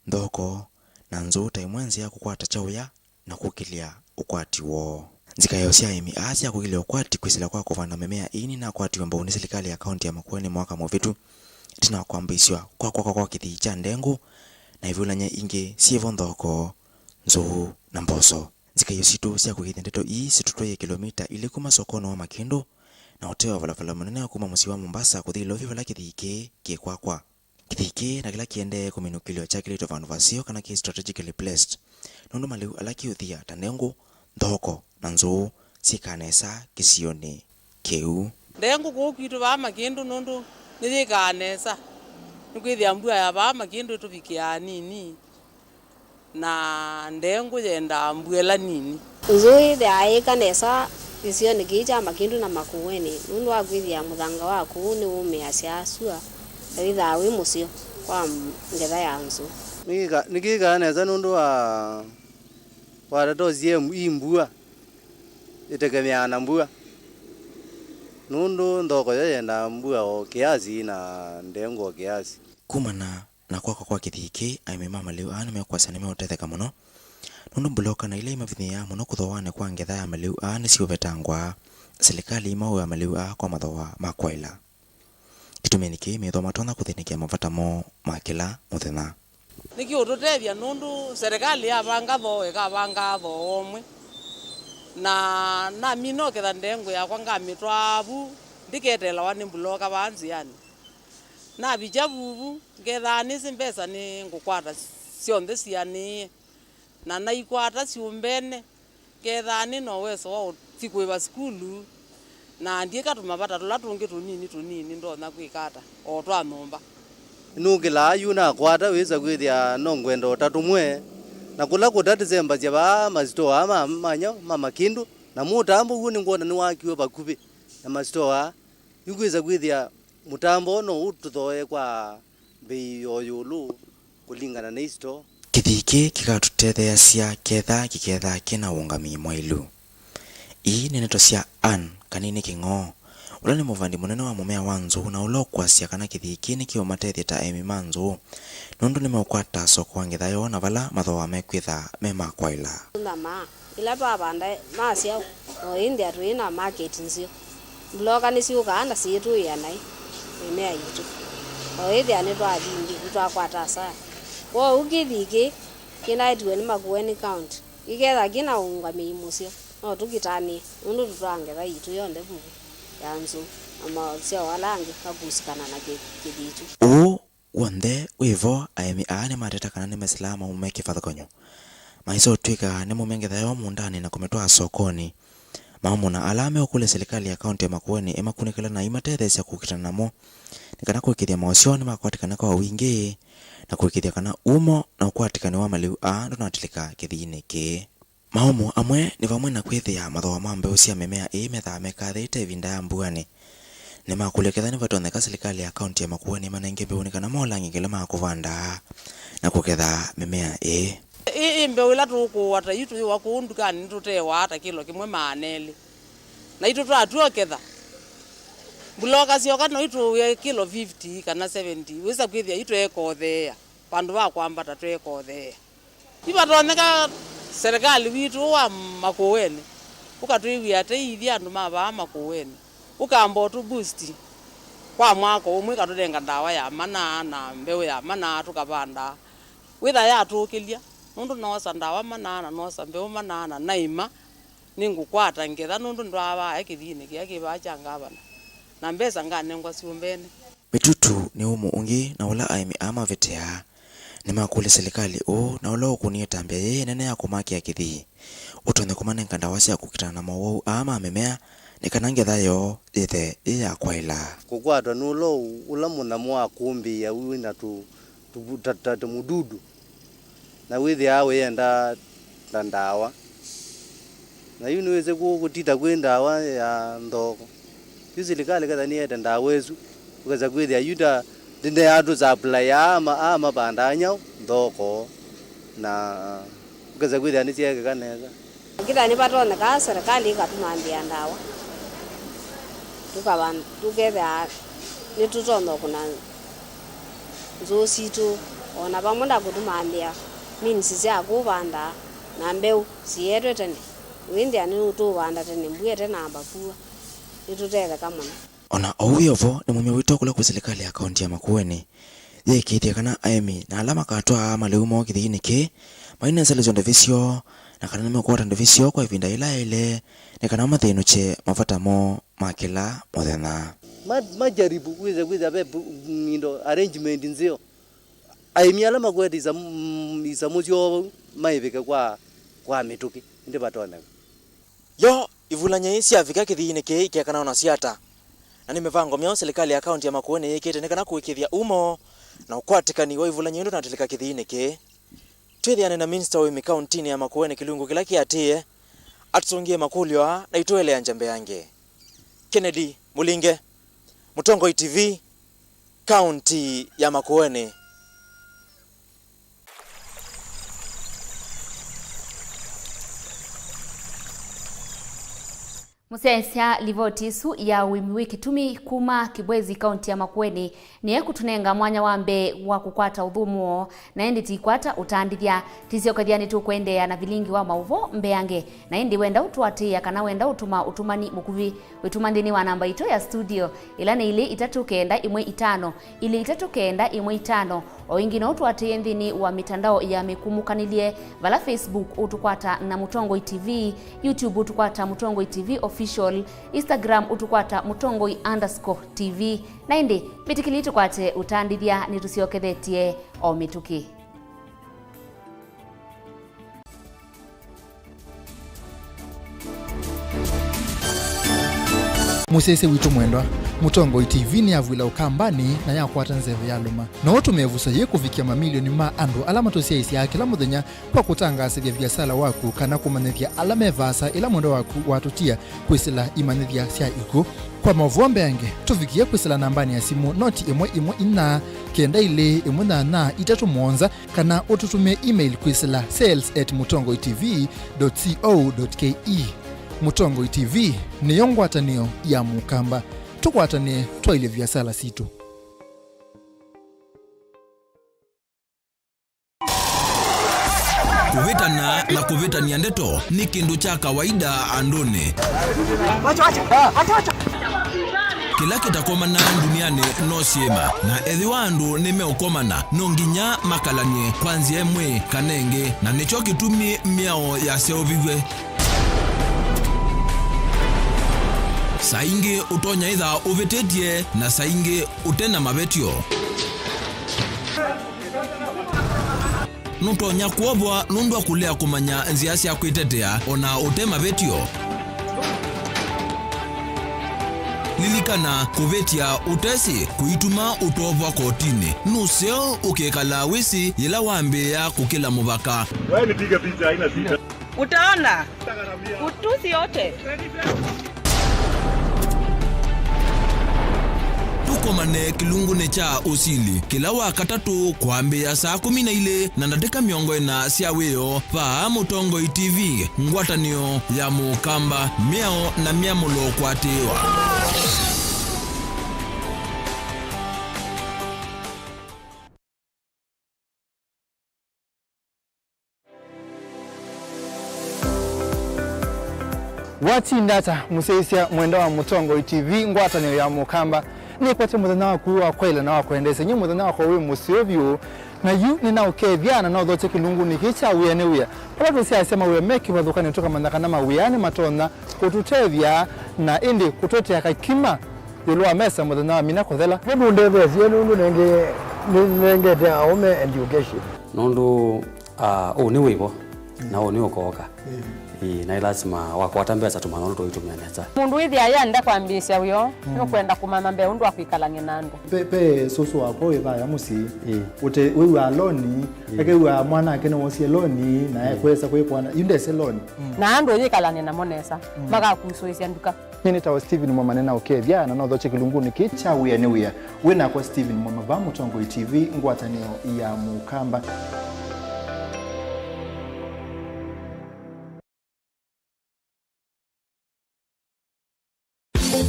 nthoko, na nzũũ ta ĩmwe nzĩa ya kũkwata kyaũya na kũkĩlya ũkwati woo. Nzikaĩo sya aĩmi aa sya kũkĩlya ũkwati kwĩsĩla kwa kũvanda mĩmea ĩĩ nĩnakwatiwe mbau nĩ silikalĩ ya kaunti ya Makueni mwaka mũvĩtu, ĩtina wa kwambĩĩsw'a kwa kwakwa kwa kĩthii kya ndengũ na ivulany'a ingĩ syĩ vo, nthoko, nzũũ, na mboso. Nzikaĩo sitũ sya kũĩkĩĩthya ndeto ii situtwaie kĩlomita ilĩ kuma sokonĩ wa Makĩndũ na ũtee wa valavola mũnene wa kuma mũsyĩ wa Mombasa kũthi Ilovi vala kĩthii kĩĩ kĩkwakwa. Kĩthii kĩĩ na kĩla kĩendee kũminũkĩlw'a kyakĩlĩtwe vandũ vaseo kana kĩ strategically placed, nũndũ malĩu ala kĩũthia ta ndengũ, nthoko, na nzũũ syĩkaa nesa kĩsionĩ kĩu. Ndengũ kũu kwitũ vaa Makĩndũ nũndũ nĩyĩkaa nesa, nĩkwĩthĩa mbua ya vaa Makĩndũ ĩtũvikĩaa nini. Na ndengũ yendaa mbua ĩla nini. Nzũũ yĩthĩaa yĩĩka nesa kĩsionĩ kĩĩ kya Makĩndũ na Makueni nũndũ wa kwĩthĩa mũthanga wa kũu nĩwũmĩasya sua na wĩthaa wĩ mũseo kwa ngetha ya nzũũ. Nĩkĩkaa nesa nũndũ wa, wa ndeto syĩ mbua, ĩtekemeaa na mbua, nũndũ nthoko yo yendaa mbua o kĩasi na ndengũ o kĩasi. Kumana na kwakwa kwa kĩthii kĩĩ, aĩmi ma malĩu aa nĩmekwasya nĩmeũtetheka mũno, nũndũ mbuloka na ila imavinyĩĩaa mũno kũthooanĩ kwa ngetha ya malĩu aa nĩsiũvetangwa. Silikalĩ imaũĩa malĩu aa kwa mathooa ma kwaĩla. Kĩtumi nĩ kĩĩ methĩwa matonya kũthĩnĩkĩa mavata moo ma kĩla mũthenya. Nĩkĩ ũtũtethya nũndũ serikali yavanga thoo, ĩkavanga thoo ũmwe. Na namina ũketha ndengũ yakwa ngamĩtwaa vu, ndĩketeelawa nĩ mbuloka vaa nzĩanĩ. Navikya vuvu, ngethaa nĩsĩ mbesa nĩngũkwata syonthe sianĩĩe, na naikwata syũmbene, ngethaa nĩ na ũweso wa ũthi kũĩva sukulu, na ndyĩka tũmavata tũla tũngĩ tũnini tũnini ndonya kwĩka ata, o twa nyũmba. Nũkĩlaa yu nakwata wĩsa kwĩthĩa no ngwenda o ta tũmwe, na kũla kũtatĩsembasya vaa masitoo aa ma, ma nyau, ma makindũ, na mũtambo w'o nĩngwona nĩwakiwe vakuvĩ na masitoo aa. Yu kwĩsa kwĩthĩa mũtambo no ũtũthooe kwa mbei o ĩũlũ kũlingana na isitoo. Kĩthii kĩĩ kĩkatũtetheeasya ketha kĩkethaa kĩ na ũũngamĩi mwaĩlu. Ii nĩ ndeto sya Ann Kanini Kĩng'oo, ũla nĩ mũvandi mũnene wa mũmea wa nzũũ na ũla ũkwasya kana kĩthii kĩĩ nĩkĩũmatethya ta aĩmi ma nzũũ, nũndũ nĩmeũkwata soko wa ngetha yoo na vala mathooa mekwĩtha me ma kwaĩla. Tũnyamaa. Ĩla twavanda masya, o ĩndĩ tũi na market nzeo. Mbuloka nĩsyũkaa na syĩtũĩa naĩ mĩmea yitũ. O ĩthĩa nĩtwathi nthĩ, nĩtwakwata asara. Kwoou kĩthii kĩĩ kĩnaetiwe nĩ Makueni County, kĩketha kĩ na ũũngamĩi mũseo, no tũkĩtanĩe nũndũ tũtwaa ngetha yitũ yonthe vuvu ya nzũũ na masyao ala angĩ makusĩkana na kĩ-, kĩthii kyu. Ũũ w'onthe wĩ vo, aĩmi aa nĩmateta kana nĩmesĩlaa maũme kĩvathũkany'o, maisotw'ĩka nĩmaumya ngetha yoo mũũndanĩ na kũmĩtwaa sokonĩ. Maũmũ na ala meũkũlya silikalĩ ya kaũntĩ ya Makueni ĩmakunĩkĩle na ĩmatetheesya kũkitana namo, nĩ kana kũĩkĩĩthya maũseo nĩmakwatĩkana kwa wingĩ, na kũĩkĩĩthya kana umo na ũkwatĩkani wa malĩu aa ndũnatilĩka kĩthiinĩ kĩĩ. Maũmũ amwe nĩ vamwe na kwĩthĩa mathooa ma mbeũ sya mĩmea ĩĩ methaa mekathĩĩte ĩvinda ya mbuanĩ. Nĩmakũlya ketha nĩvatonyeka silikalĩ ya kaũntĩ ya Makueni ĩmanenge mbeũ nĩ kana molangĩke ĩla makũvanda na kũketha mĩmea ĩĩ. Ĩ, ĩ mbeũ ĩla tũkũũa ta yu tũyĩwa kũu ndukanĩ nĩtũteewaa ta kĩlo kĩmwe maana elĩ. Na itũ twatw'a ũketha, mbuloka syoka no itũũe kĩlo fifty kana seventy, wĩsa kwĩthĩa yu tweekotheea vandũ va kwambata tweekotheea. Yu vatonyeka serikali witũ wa Makueni ũkatwĩw'ĩa tei ithyĩ andũ ma vaa Makueni, ũkamba ũtũ boost kwa mwaka ũmwe, ĩkatũnenga ndawa ya manaa na mbeũ ya manaa tũkavandaa. Wĩtha yatũkĩlya, nũndũ noosa ndawa manaa na noosa mbeũ manaa na naima, nĩngũkwata ngetha nũndũ ndwavaa kĩthiinĩ kĩla kĩ vaa kya ngavana, na mbesa nganengwa syũmbene. Mĩtutu nĩ ũmũ ũngĩ na ũla aĩmi aa maveteaa. Nĩmakũlya silikalĩ ũũ na ũla ũkũnie ĩtambya yĩĩ ĩnene ya kũmakĩa kĩthii ũtonye kũmanenga ndawa sya kũkitana na mowau aa ma mĩmea nĩ kana ngetha yoo yĩthe yĩ ya kwaĩla. Kũkwatwa nĩ ũlou ũla mũnyamũ wa kũmbĩĩa wĩ na tũ, tũ, ta, ta, tũmududu. Na wĩthĩaa ũyenda ta ndawa. Na yu nĩwĩsĩ kũu kũtita kwĩ ndawa ya nthoko. Yu silikalĩ ketha nĩyete ndawa ĩsu, ũkesa kwĩthĩa yu ta ndĩneatũ supply aa ma-, aa mavandaa nyau nthoko, na ũkesa kwĩthĩa nĩsyeekĩka nesa. Kĩtha nĩvatonyekaa serikali ĩkatũmanthĩa ndawa, tũkavan-, tũkethĩa nĩtũtonya kũna nzũũ sitũ, o na vamwe na kũtũmanthĩa means sya kũvanda na mbeũ sietwe tene. Wĩthĩa nĩtũũvanda tene mbua ĩtenamba kua, nĩtũtetheka mũno. O na oou wĩ o vo, nĩ mũmyo witũ kũla kwĩ silikalĩ ya kaũntĩ ya Makueni yĩĩkĩĩthye kana aĩmi na ala makatwaa malĩu moo kĩthiinĩ kĩĩ mainesalĩsya ndũvi syoo, na kana nĩmeũkwata ndũvi syoo kwa ĩvinda yĩla yaĩle, nĩ kana mathĩnũkye mavata moo ma kĩla mũthenya. Ma-, majaribu kwĩsa kwĩsa ve pu-, indo arrangement nzeo. Aĩmi ala makwete isamu, isamu syoo vau maivĩke kwa, kwa mĩtũkĩ, ĩndĩ vatonyeka. Yo ivulany'a ii syavika kĩthiinĩ kĩĩ ikekana o nasyo ata? Na nĩ mĩvango myaũ silikalĩ ya kaũntĩ ya Makueni yĩkĩte nĩ kana kũĩkĩĩthya umo na ũkwatĩkani wa ivulany'a ii ndũnatĩlĩka kĩthiinĩ kĩĩ? Twĩthĩane na minista wa ũĩmi kaũntĩnĩ ya Makueni kĩlungu kĩla kĩatĩĩe, atũsũngĩe makũlyo aa na itũeleangya mbeange. Kennedy Mũlinge, Mũtongoi T V, kaũntĩ ya Makueni. Mũsyaĩĩsya livoti ĩsu ya ũĩmi wĩ kĩtumi kuma Kibwezi, kaunti ya Makueni, nĩekũtũnenga mwanya wa mbee wa kũkwata ũthũmũo, na ĩndĩ ti kwata ũtandĩthya. Tĩsyokethya nĩtũkũendeea na vilingi wa maũvoo mbeange, na ĩndĩ wenda ũtũatĩĩa kana wenda ũtũma ũtũmani mũkuvĩ, wĩtũma nthĩnĩ wa namba itũ ya studio, ĩla nĩ ilĩ itatũ kenda ĩmwe itano, ilĩ itatũ kenda ĩmwe itano. O ĩngĩ, no ũtũatĩĩe nthĩnĩ wa mĩtandao ya mĩkumũkanĩlye, vala Facebook ũtũkwata na Mũtongoi T V, YouTube ũtũkwata Mũtongoi T V Official, Instagram ũtũkwata Mũtongoi underscore T V. Na ĩndĩ, mĩtĩkĩlye tũkwate ũtandĩthya, nĩtũsyokethetye o mĩtũkĩ. Mũsyaĩĩsya witũ mwendwa, Mũtongoi T V nĩyavw'ĩla Ũkambanĩ na yakwata nzeve ya lũma. No ũtũme ĩvuso yĩĩ kũvikĩa mamilioni ma andũ ala matũsyaĩĩsyaa kĩla mũthenya kwa kũtangaasĩthya viasala waku kana kũmanyĩthya ala me vaasa ĩla mwendwa waku watũtia kwĩsĩla imanyĩthya sya ikw'ũ. Kwa maũvoo mbeange, tũvikĩe kwĩsĩla nambanĩ ya simũ noti ĩmwe ĩmwe inya kenda ilĩ ĩmwe nyanya itatũ mũonza, kana ũtũtũmĩe email kwĩsĩla sales at mũtongoi T V dot co dot K E. Mũtongoi T V nĩyo ngwatanĩo ya Mũkamba. Tũkwatanĩe twaĩlye viasala sitũ. Kũvĩtana na kũvĩtany'a ndeto nĩ kĩndũ kya kawaida andũnĩ. Kĩla kĩtakomanaa ndunianĩ no syĩma, na ethĩwa andũ nĩmeũkomana, no nginya makalany'e kwa nzĩa ĩmwe kana ĩngĩ, na nĩkyo kĩtumi mĩao yaseũviw'e. Saa ingĩ ũtonya ĩtha ũvĩtĩtye, na saa ingĩ ũte na mavetyo. Nũtonya kwovwa nũndũ wa kũlea kũmanya nzĩa sya kwĩtetea o na ũte mavĩtyo. Lilikana, kũvĩtya ũtesĩ kũituma ũtovwa kotinĩ. Nũseo ũkekala wĩsĩ yĩla wambĩĩa kũkĩla mũvaka. Wewe nipige picha, haina shida. Utaona. Utusi yote. Tũkomane kĩlungunĩ kya ũsili kĩla wa katatũ kwambĩĩa saa kũmi na ilĩ na ndatĩka mĩongo ĩna sya wĩoo, vaa Mũtongoi T V, ngwatanĩo ya Mũkamba, mĩao na myamũlo kũatĩĩwa. Watinda ata, mũsyaĩĩsya mwenda wa Mũtongoi T V, ngwatanĩo ya Mũkamba? Nĩkwete mũthenya waku wa kwaĩla na wa kwendeesya, nyie mũthenya wakwa wĩ mũseo vyũ, na yu nĩnaũkethya na nothokye kĩlungunĩ kĩĩ kya wĩa nĩ wĩa. Vala tũsyaasya mawĩa me kĩvathũkanĩo, tũkamanya kana mawĩa nĩmatonya kũtũtethya na ĩndĩ kũtũetea kakima ĩũlũ wa mesa mũthenya wa mina kũthela. Nũndũ ũndetheesye, nũndũ nenge-, nĩnengete aũme education. Nũndũ, ah, ũũ nĩ wĩvo, na ũũ nĩ ũkooka. Ĩĩ, na ĩ lasima wakwata mbesa tũmanya ũndũ tũitũmĩa nesa. Mũndũ wĩthĩa yenda kwambĩĩsya wĩoo, nũkwenda kũmanya mbee ũndũ wa kwĩkalany'a na andũ. Pe, pe sũsũ wakwa wĩ vaya mũsyĩ. Ĩĩ. Ũte, wĩw'aa loni, ĩĩ, akew'aa mwana ake nĩwosie loni, na ekwesa kwĩkwana, yu ndese loni. Na andũ ũyĩkalany'a namo nesa, makakusũĩsya nduka. Nyie nĩtawa Stephen Mwama, nĩnaũkethya na nothokye kĩlungunĩ kĩĩ kya wĩa nĩ wĩa. Wĩ nakwa Stephen Mwama vaa Mũtongoi T V, ngwatanĩo ya Mũkamba.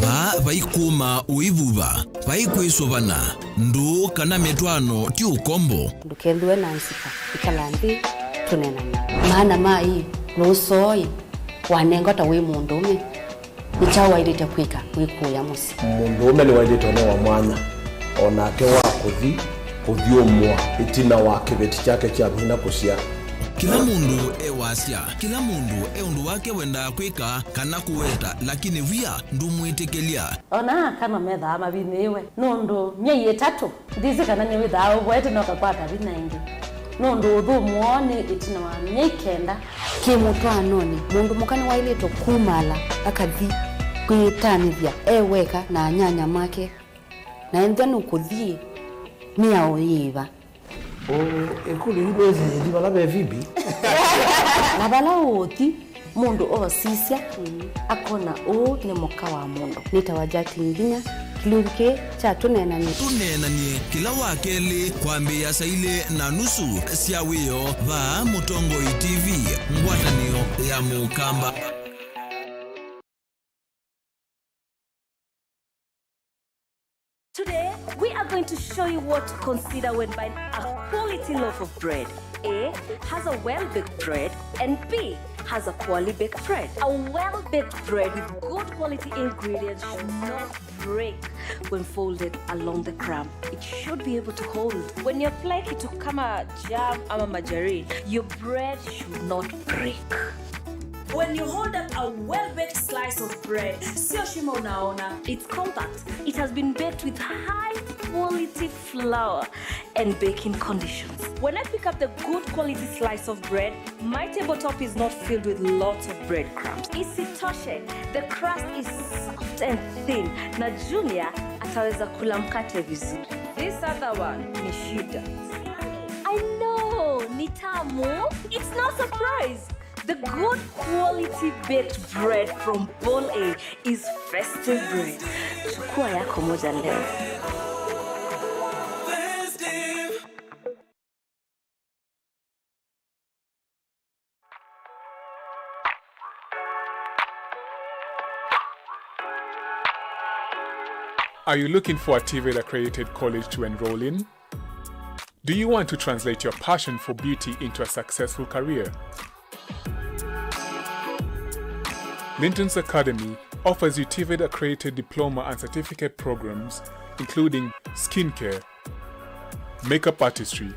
Vaa vai kũma ũivuva, vai kwĩsũvana, ndũũ kana mĩtwaano ti ũkombo. Ndũkethĩwe na nzika, ĩkala nthĩ tũneenany'e. Maana ma ĩ, lũsoo ĩ, wanengwa ta wĩ mũndũũme, nĩ kyaũ waĩlĩte kwĩka wĩkũũya mũsyĩ? Mũndũũme nĩwaĩlĩte ũnewa mwanya o nake wa kũthi kũthyũmũa ĩtina wa kĩveti kyake kya vinya kũsyaa. Kĩla mũndũ e wasya, kĩla mũndũ e ũndũ wake wendaa kwĩka kana kũweta, lakini wia ndũmwĩtĩkĩlya. O na aka no methaa mavinĩĩwe, nũndũ myei ĩtatũ, ndĩsĩ kana nĩwĩthaa ũvoete na ũkakwata vinya ĩngĩ, nũndũ ũthũmũo nĩ ĩtina wa myei kenda. Kĩmũtwaanonĩ, mũndũ mũka nĩwaĩlĩtwe kumaala akathi kwĩtanĩthya e weka na anyanya make, na ethĩwa nũkũthi, mĩao yĩva? Ũ, ĩkũlyo yu ndwĩsĩ yĩthi vala ve Phoebe? Na vala ũũthi, mũndũ oosisya, akona ũũ nĩ mũka wa mũndũ. Nĩtawa Jacqueline Nginya, kĩlungu kĩĩ kya Tũneenany'e. Tũneenany'e kĩla wa kelĩ kwambĩĩa saa ilĩ na nusu sya wĩoo vaa Mũtongoi T V, ngwatanĩo ya Mũkamba. Today, we are going to show you what to consider when buying a quality loaf of bread. A has a well-baked bread and B has a poorly baked bread. A well-baked bread with good quality ingredients should not break when folded along the crumb. It should be able to hold. When you apply kitu kama jam ama margarine, your bread should not break. When you hold up a well-baked slice of bread, sio shimo unaona. It's compact. It has been baked with high-quality flour and baking conditions. When I pick up the good quality slice of bread, my tabletop is not filled with lots of breadcrumbs. Isitoshe, the crust is soft and thin, na Junior ataweza kula mkate vizuri. This other one ni shida. I know, ni tamu. It's no surprise. The good quality baked bread from Bol A is festive bread. Chukua yako moja leo. Are you looking for a TVET accredited college to enroll in? Do you want to translate your passion for beauty into a successful career? Linton's Academy offers you TVET accredited diploma and certificate programs, including skincare, makeup artistry,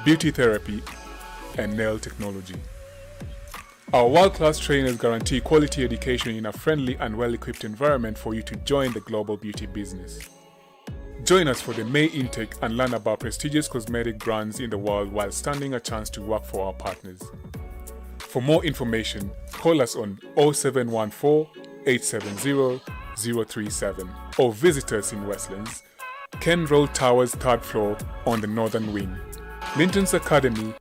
beauty therapy, and nail technology. Our world-class trainers guarantee quality education in a friendly and well-equipped environment for you to join the global beauty business. Join us for the May intake and learn about prestigious cosmetic brands in the world while standing a chance to work for our partners. For more information, call us on oh seven one four, eight seven zero, zero three seven or visit us in Westlands, Ken Road Towers, third floor, on the northern wing. Linton's Academy.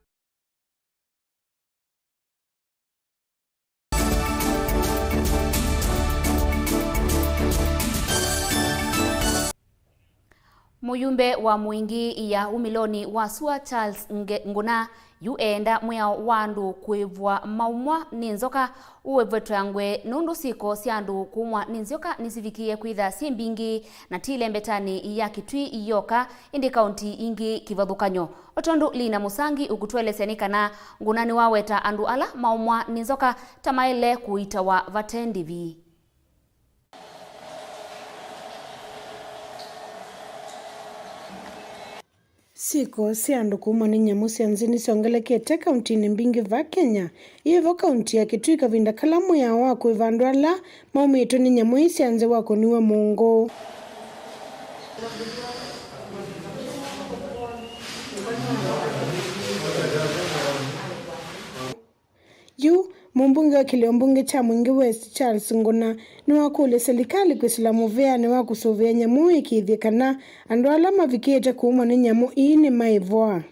Mũyumbe wa Mwingi ya umĩlonĩ wa sua Charles Nge-, Nguna yu eenda mwĩao wa andũ kũĩvwa maumwa nĩ nzoka ũĩvwetwangwe nũndũ syĩko sya andũ kũumwa nĩ nzoka nĩsivikĩie kwĩtha syĩ mbingĩ na ti lembetanĩ ya Kitui yoka, ĩndĩ kaunti ingĩ kĩvathũkany'o. O tondũ Lina Mũsangi ũkũtũelesya nĩ kana Nguna nĩwaweta andũ ala maumwa nĩ nzoka ta maĩle kũitawa vate ndĩvi. Syĩko sya andũ kũumwa nĩ nyamũ sya nzĩ nĩsyongelekete kauntinĩ mbingĩ va Kenya, yĩvo kaunti ya Kitui kavinda kala mwĩao wa kũĩva andũ ala maumĩtwe nĩ nyamũ ii sya nzĩ wakũniwe mũngũ. Yu, mũmbunge wa kĩlĩo mbunge kya Mwingi West, Charles Nguna, nĩwakũlya silikalĩ kwĩsĩla mũvĩanĩ wa kũsũvĩa nyamũ ĩkĩĩthye kana andũ ala mavikĩĩte kũumwa nĩ nyamũ ii nĩmaĩvwa.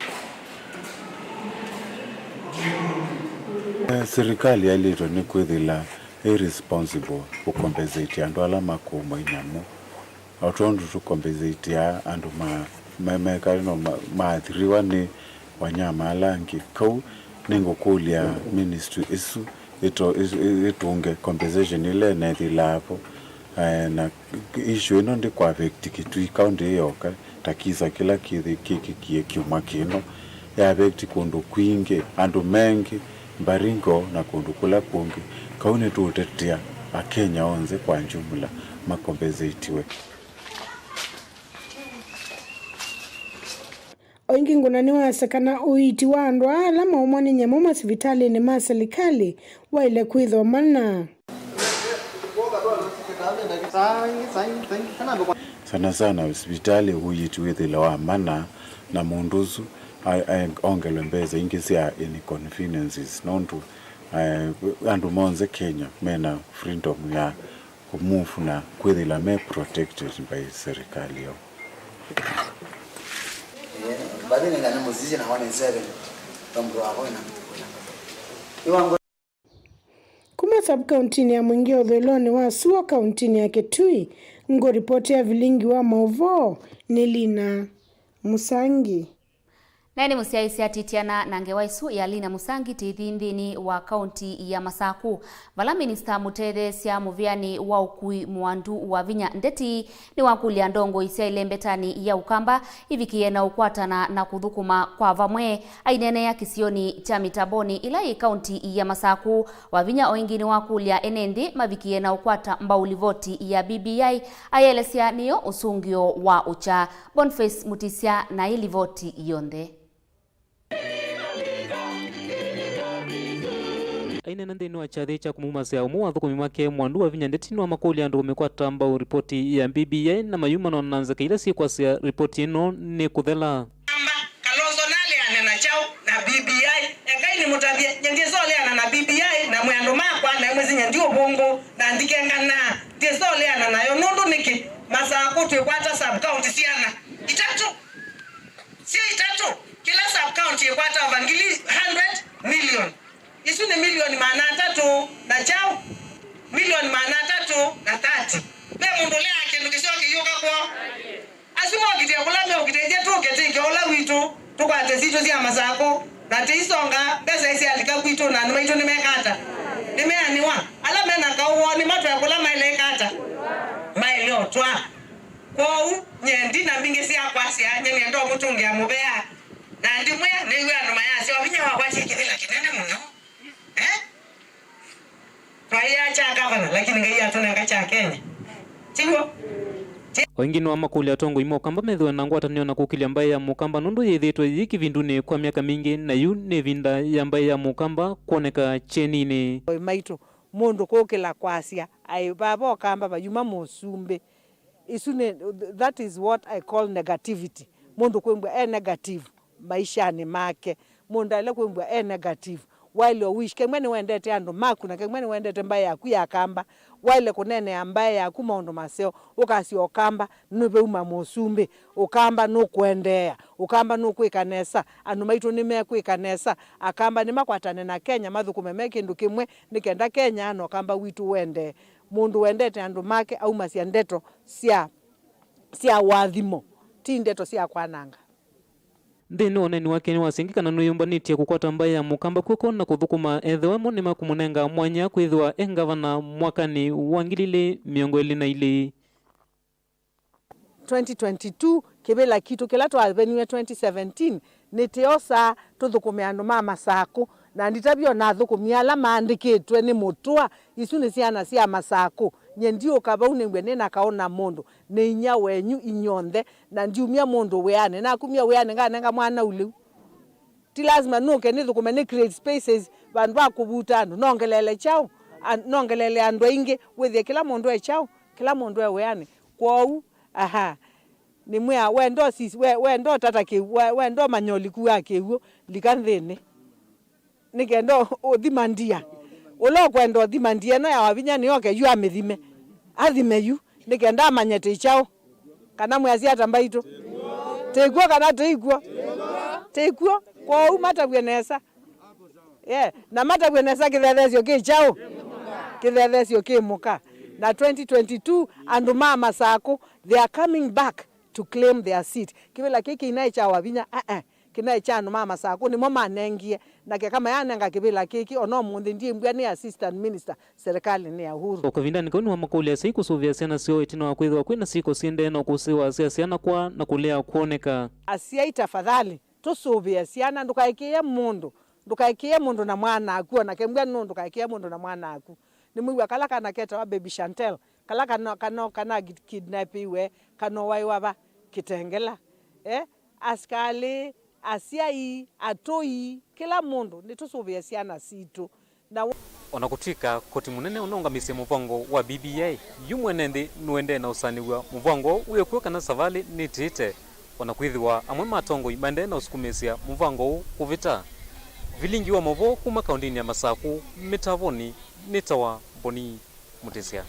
Eh, silikalĩ yaĩlĩtwe nĩ kwĩthĩla ĩ responsible kũ compensate andũ ala makũumwa nĩ nyamũ. O tondũ tũkompensatia andũ ma, me, mekale no ma, maathiriwa nĩ wanyama ala angĩ. Kau nĩngũkũlya ministry ĩsu ĩto-, ĩ-, ĩ-, ĩtũnge compensation ĩla ĩnethĩlaa vo. Eh, na issue ĩno ndĩkũ affect Kitui County ĩyoka, ta kisa kĩla kĩthĩ kĩkĩkie kyumwa kĩno, ya affect kũndũ kwingĩ, andũ mengĩ, Baringo na kũndũ kũla kũngĩ. Kau nĩtũũtetea Akenya onthe kwa jumla makombensetiwe. O ĩngĩ Nguna nĩwasya kana ũiiti wa andũ aa ala maumwa nĩ nyamũ masivitalĩnĩ ma silikalĩ waĩle kwĩthwa mana. Sana sana sivitalĩ ũiiti wĩthĩle wa mana, na mũndũ ũsu a-, a-, ongelwe mbesa ingĩ sya inconveniences, nũndũ, eh, andũ monthe Kenya mena freedom ya kũ move na kwĩthĩla me protected by serikali yao. Kuma sub-kauntinĩ ya Mwingi ũthũĩlonĩ wa sua kauntinĩ ya Kitui, ngũripoti ya vilingi wa maũvoo nĩ Lina Mũsangi. Naĩ nĩ mũsyaĩĩsya Titiana na ngewa ĩsu ya Lina Musangi tĩthi nthĩnĩ wa kaunti ya Masaku, vala minista mũtetheesya mũvĩanĩ wa ũkui Mwandu Wavinya Ndeti nĩwakũlya ndongoi sya ĩlembetanĩ ya Ũkamba ivikĩe na ũkwatana na kũthũkũma kwa vamwe. Aineenea kĩsionĩ kya Mĩtambonĩ ĩla yĩ kaunti ya Masaku, Wavinya o ĩngĩ nĩwakũlya ene nthĩ mavikĩe na ũkwata mbau livoti ya B B I, ayĩelesya nĩyo ũsũngĩo wa ũkya. Boniface Mutisya na ĩ livoti yonthe. Aineena nthĩnĩ wa kyathĩ kya kũmumasya, ũmwe wa athũkũmi make, Mwandu Wavinya Ndeti, nĩwamakũlya andũ kũmĩkwata mbau ripoti ya B B I na mayumano na nzeke ila syĩkwasya ripoti ĩno nĩ kũthela. Amba, Kalonzo naleane na kyaũ na B B I? Ekai nĩmũtavye, nyie ndyĩsoleana na B B I, na mwĩ andũ makwa, na mwĩsĩ nyie ndi ũvũngũ, na ndikenganaa, ndyĩsoleana nayo. Nũndũ nĩkĩ? Masaku twĩkwata sub county syana itatũ. Syo itatũ, kĩla sub county ĩkwata over ngili hundred million. Isu nĩ milioni maana atatũ na kyaũ? Milioni maana atatũ na thirty. Ve mũndũ ũleaa kĩndũ kĩseo kĩyũka kwoo? Asu mokĩte kũla meũkĩte, ithyĩ tũke tĩke ũla witũ, tũkwate sitũ sya Masaku, na tĩisonga, mbesa isyalika kwitũ, na andũ maitũ nĩmeka ata? Nĩmeanĩwa. Ala mena kaũ woo nĩmatwae kũla maĩle ĩka ata? Maĩle ũtwaa. Kwoou, nyie ndi na mbingĩ sya kwasya, nyie nĩenda ũmũtũngĩa mũvea. Na ndimwĩa, nĩw'a andũ mayasya, "Wavinya wakwatya kĩvĩla kĩnene mũno." Eh? Twaĩa kya gavana, lakini Ngai atũnenga kya Kenya. Tiw'o? O ĩngĩ nĩwamakũlya atongoi ma Ũkamba methĩwe na ngwatanĩo na kũkĩlya mbaĩ ya Mũkamba, nũndũ yĩthĩĩtwe yĩ kĩvindunĩ kwa myaka mingĩ, na yu nĩ ĩvinda ya mbaĩ ya Mũkamba kwoneka kyeninĩ. Maitũ, mũndũ kũkĩla kwasya, "Aĩ, vava Ũkamba vayuma mũsumbĩ." Isu nĩ, that is what I call negativity. Mũndũ kwĩmbwa e negative maishanĩ make. Mũndũ aĩle kwĩmbwa e negative. Waĩle o wish, kemwe nĩwendete andũ maku na kemwe nĩwendete mbaĩ yaku ya Kamba. Waĩle kũneenea mbaĩ yaku maũndũ maseo. Ũkasya Ũkamba nĩveuma mũsumbĩ. Ũkamba nũkũendeea. Ũkamba nũkwĩka nesa. Andũ maitũ nĩmekwĩka nesa. Akamba nĩmakwatane na Kenya mathũkũme me kĩndũ kĩmwe nĩ kenda Kenya na Ũkamba witũ ũendee. Mũndũ wendete andũ make aumasya ndeto sya, sya ũathimo, ti ndeto sya kwananga. Nthĩnĩ wa ũneeni wake nĩwasya ĩngĩ kana nĩwĩyũmbanĩtye kũkwata mbaĩ ya Mũkamba kw'oko na kũthũkũma ethĩwa mo nĩmakũmũnenga mwanya kwĩthĩwa e ngavana mwakanĩ wa ngili ilĩ mĩongo ĩlĩ na ilĩ. Twenty twenty-two, kĩvĩla kitũ kĩla twaveniwe twenty seventeen, nĩtĩosaa tũthũkũme andũ ma Masakũ, na nditavye ona athũkũmi ala maandĩkĩtwe nĩ Mũtũa, isu nĩ syana sya Masakũ. Nyie ndiũka vau nĩw'e nĩ na kaũ na mũndũ, nĩ inyia wenyu inyw'onthe, na ndiumya mũndũ wĩanĩ. Nakumya wĩanĩ nganenga mwana ũlĩu. Ti lazima nũke nĩthũkũme, nĩ create spaces vandũ va kũvuta andũ, nongeleele kyaũ? A-, nongeleele andũ aingĩ, wĩthĩe kĩla mũndũ e kyaũ? Kĩla mũndũ e wĩanĩ. Kwoou, aha, nĩmwĩa, wenda ũsis-, we-, wenda ũtata kĩw'ũ, we-, wenda ũmanya ũliku wa kĩw'ũ, lika nthĩnĩ. Nĩ kenda ũ-, ũthima ndia. Ũla ũkwenda ũthima ndia ĩno ya Wavinya nĩoke yu amĩthime. Athime yu, nĩ kenda amanye tĩ kyaũ. Kana mwĩasya ata mbaitũ? Tĩkw'o kana tĩikw'o? Tĩkw'o. Kwoou matavw'e nesa. Yeah. Na matavw'e nesa kĩthethesyo kĩ kyaũ? Kĩthethesyo kĩ mũka. Na twenty twenty-two, andũ ma Masakũ, they are coming back to claim their seat. Kĩvĩla kĩĩ kĩinaĩ kya Wavinya, aa, kĩnaĩ kya andũ ma Masakũ, nĩmo manengie. Na keka mayanenga kĩvĩla kĩkĩ, ona ũmũnthĩ ndyĩmbw'a nĩ assistant minister serikalinĩ ya Uhuru. O kavindanĩ kau nĩwamakũlya asyai kũsũvĩa syana syoo ĩtina wa kwĩthĩwa kwĩna syĩko syĩendee na ũkũsĩ wa sya syana kwaa na kũlea kwoneka. Asyai, tafadhali, tũsũvĩe syana, ndũkaĩkĩĩe mũndũ, ndũkaĩkĩĩe mũndũ na mwana aku, ona kembwa nũ ndũkaĩkĩĩe mũndũ na mwana aku. Nĩmwĩw'a kala kana ketawa Baby Chantel, kala kana, kana, kana kidnapiwe, kana waĩwa va Kitengela. Eh? Asikalĩ, asyai, atũi, kĩla mũndũ, nĩtũsũvĩe syana sitũ. Na wa- O na kũtw'ĩka koti mũnene ũnaũngamisye mũvango wa B B I, yu mwene nthĩ nũendee na ũsanĩw'a mũvango ũũ wĩ kw'o kana savalĩ nĩtĩĩte, o na kwĩthĩwa amwe ma atongoi maendee na ũsukumĩĩsya mũvango ũũ kũvĩta. Vilingi wa maũvoo kuma kaũndĩnĩ ya Masakũ, Mĩtavonĩ, nĩtawa Mboni Mũtĩsya.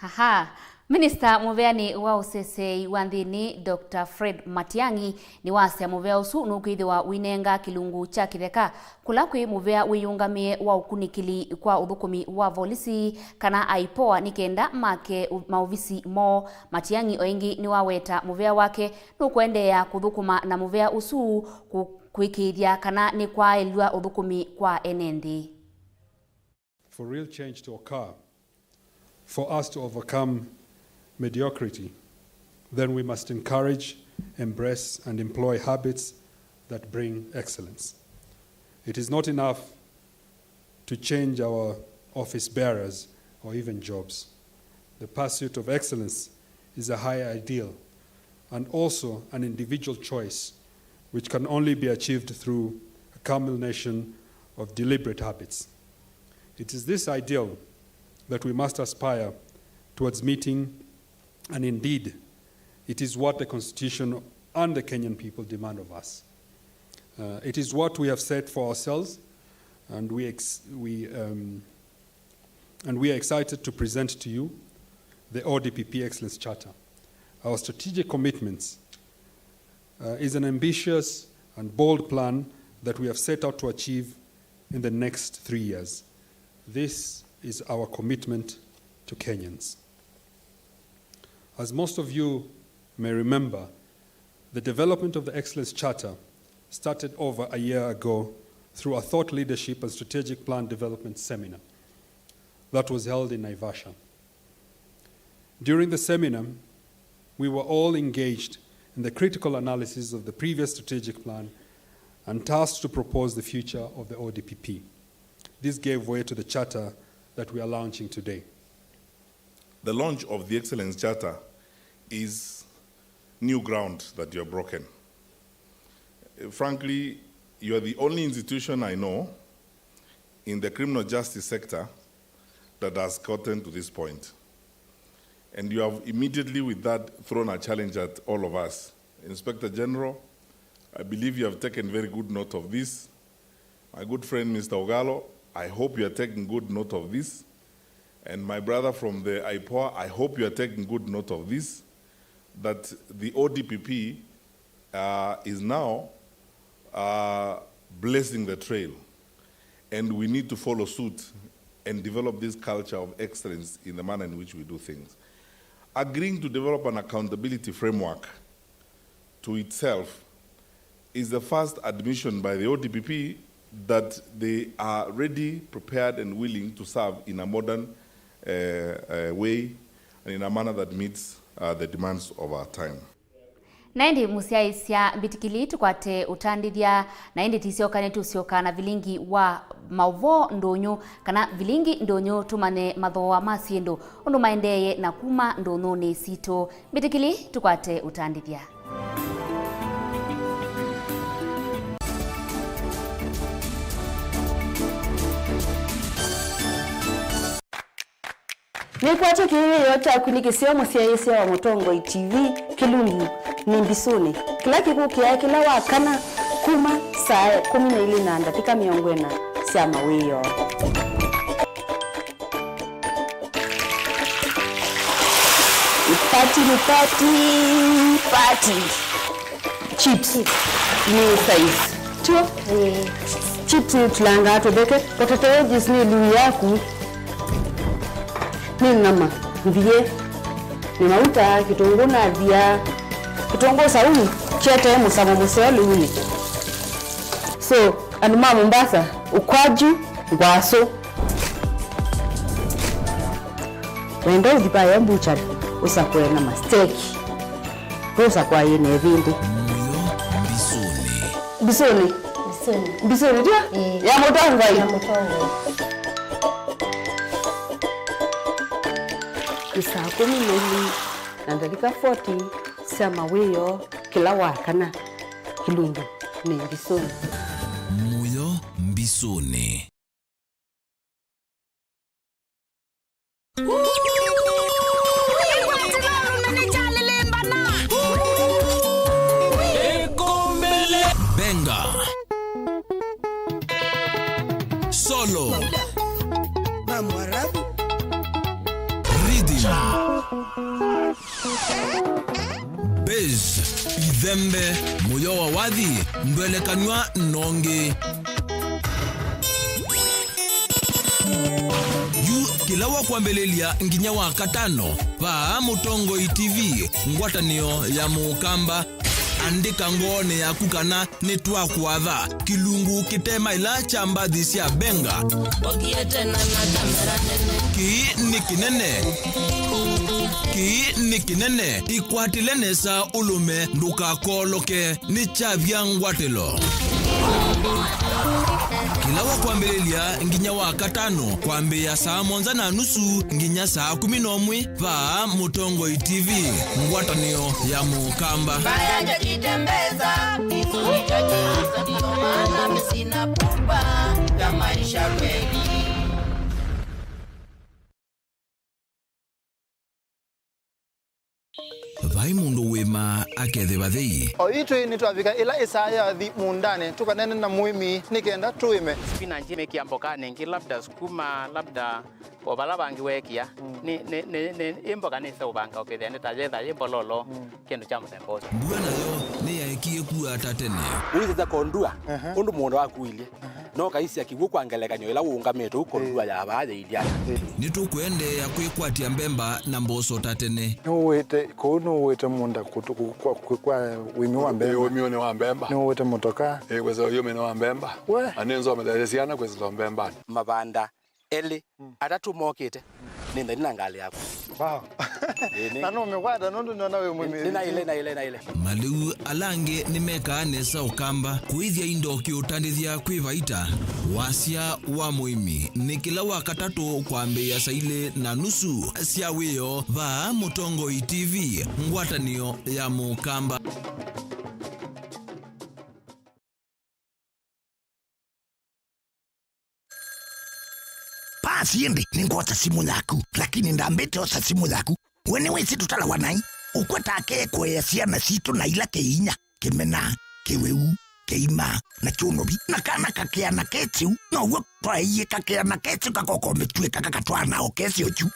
Aha. Minista mũveanĩ wa ũseseei wa nthĩnĩ, Doctor Fred Matiang'i, nĩwasya mũvea ũsu nũkwĩthĩwa ũinenga kĩlungu kya kĩtheka kũla kwĩ mũvea wĩyũngamĩe wa ũkunĩkĩli kwa ũthũkũmi wa volisi, kana aipoa, nĩ kenda make ũ-, maovisi moo. Matiang'i o ĩngĩ nĩwaweta mũvea wake nũkũendeea kũthũkũma na mũvea ũsu kũ-, Kũĩkĩĩthya kana nĩkwaaĩlw'a ũthũkũmi kwa ene nthĩ. For real change to occur, for us to overcome mediocrity, then we must encourage, embrace, and employ habits that bring excellence. It is not enough to change our office bearers or even jobs. The pursuit of excellence is a higher ideal and also an individual choice which can only be achieved through a culmination of deliberate habits. It is this ideal that we must aspire towards meeting, and indeed, it is what the Constitution and the Kenyan people demand of us. Uh, it is what we have set for ourselves, and we ex-, we, um, and we are excited to present to you the O D P P Excellence Charter. Our strategic commitments, uh, is an ambitious and bold plan that we have set out to achieve in the next three years. This is our commitment to Kenyans. As most of you may remember, the development of the Excellence Charter started over a year ago through a thought leadership and strategic plan development seminar that was held in Naivasha. During the seminar, we were all engaged in the critical analysis of the previous strategic plan and tasked to propose the future of the O D P P. This gave way to the charter that we are launching today. The launch of the Excellence Charter is new ground that you have broken. Frankly, you are the only institution I know in the criminal justice sector that has gotten to this point. And you have immediately with that thrown a challenge at all of us. Inspector General, I believe you have taken very good note of this. My good friend, Mister Ogalo, I hope you are taking good note of this. And my brother from the IPOA, I hope you are taking good note of this, that the O D P P, uh, is now, uh, blazing the trail. And we need to follow suit and develop this culture of excellence in the manner in which we do things. Agreeing to develop an accountability framework to itself is the first admission by the O D P P that they are ready, prepared, and willing to serve in a modern, uh, uh, way and in a manner that meets, uh, the demands of our time. Na ĩndĩ mũsyaĩĩsya mbĩtĩkĩli tũkwate ũtandĩthya, na ĩndĩ tĩsyoka nĩtũsyoka na vilingi wa maũvoo ndũnyũ, kana vilingi ndũnyũ, tũmanye mathooa ma syĩndũ ũndũ maendeeye na kuma ndũnyũnĩ sitũ. Mbĩtĩkĩli tũkwate ũtandĩthya. Nĩkwatya kĩwĩoo kyaku nĩ kĩseo mũsyaĩĩsya wa Mũtongoi T V, Kĩlungu nĩ Mbisũnĩ, kĩla kĩkũkĩaa kĩla wa kana kuma saa ĩkũmi na ilĩ na ndatĩka mĩongo ĩna sya mawĩoo. Nĩ pati, nĩ pati, pati. Chips nĩ size. Tio? Ĩĩ. Chips nĩ tũlangaa tũtheke. Potato wedges nĩ ĩlungu yaku. Nĩ nyama, mbiĩ, nĩ mauta, kĩtũngũ na thia. Kĩtũngũ saumu kĩetee mũsamo mũseo lĩunĩ. So, andũ ma Mombasa, ukwaju, ngwasũ. Wenda ũthi vayo mbuchari, ũsakũe na masteki. Ndũsakũa yĩ na ĩvĩndĩ. Mũyo mbisũnĩ. Mbisũnĩ. Mbisũnĩ. Mbisũnĩ, tio? Ĩĩ. Ya Mũtongoi. Ya Mũtongoi. Nĩ saa kũmi na ilĩ na ndatĩka forty sya mawĩoo kĩla wa kana. Kĩlungu nĩ Mbisũnĩ. Mũyo mbisũnĩ. Benga. Solo. Rhythm. Bass, ithembe, mũyo wa wathi, ndwelekanw'a nongi. Yu kĩla wa kwambĩlĩlya nginya wa katano, vaa Mũtongoi T V, ngwatanĩo ya Mũkamba. Andĩka ngoonĩ yaku kana nĩtwakũatha kĩlungu kĩtemaĩla kya mbathi sya mbenga. Ũthiĩte na na kamera nene. Kĩĩ nĩ kĩnene. Kĩĩ nĩ kĩnene. Ĩkwatĩle nesa ũlũme, ndũkakooloke. Nĩ kyavya ngwatĩlo. Kĩla wa kwambĩlĩlya nginya wa katano, kwambĩĩa saa mũonza na nusu nginya saa kũmi na ũmwe, vaa Mũtongoi T V, ngwatanĩo ya Mũkamba. Mbaya jajitembeza, hizo ni chache, ndio maana mimi sina pupa ya maisha kweli. Vai mũndũ wĩmaa akethĩwa thei. O itwĩ nĩtwavika ĩla ĩsaa yathi mũũndanĩ tũkaneene na mũĩmi nĩ kenda tũĩme. Spinach mĩkĩa mbokanĩ ĩngĩ, labda sukuma, labda o vala vangĩ weekĩa. Mm. Nĩ, nĩ, nĩ, nĩ, ĩ mboka nĩseũvanga ũkethĩa nĩ ta yetha yĩ mbololo, mm, kĩndũ kya mũthemba ũsu. Mbua nayo nĩyaekie kua ta tene. Ũisĩsya kondua, ehe, ũndũ mũũnda waku ũilyĩ. No kaisya kĩw'ũ kwa ngelekany'o ĩla ũũngamĩte ũu kondua ya vaa yĩilyĩ. Ĩĩ. Nĩtũkũendeea kwĩkwatya mbemba na mboso ta tene. Nĩũwĩte, kũu nĩũwĩte mũũnda kũtũ-, kũ-, kwa, kwa, kwa ũĩmi wa mbemba. Ĩĩ, ũĩmi wa mbemba. Nĩũwĩte mũtoka. Ĩĩ, kwĩsa ũĩmi wa mbemba. We. Na nĩnzomethaĩsye syana kwĩsĩla mbembanĩ. Mavanda elĩ, mm, atatũ mokĩte, nĩ nthani na ngalĩ yaku. Wow. Ĩĩ, nĩ- Na nũmĩkwata nũndũ nĩona wĩ mwĩmĩĩthi. Nĩ naĩle, naĩle, naĩle. Malĩu ala angĩ nĩmekaa nesa Ũkamba kũĩthya indo kĩũtandĩthya kwĩ vaita. Wasya wa mũĩmi nĩ kĩla wa katatũ kwambĩĩa saa ilĩ na nusu sya wĩoo vaa Mũtongoi T V, ngwatanĩo ya Mũkamba. Pasi ĩndĩ nĩngwosa simũ yaku, lakini ndambĩte osa simũ yaku. We nĩwĩsĩ tũtalawa naĩ? Ũkwata ake kũea syana sitũ na ila kĩinya, kĩmena, kĩwĩu, kĩima, na kyũnovi. Na kana kakĩana kesĩu, now'o twaeie kakĩana kesĩu kakokomĩtw'ĩka kakatwaana o kesĩ ochu.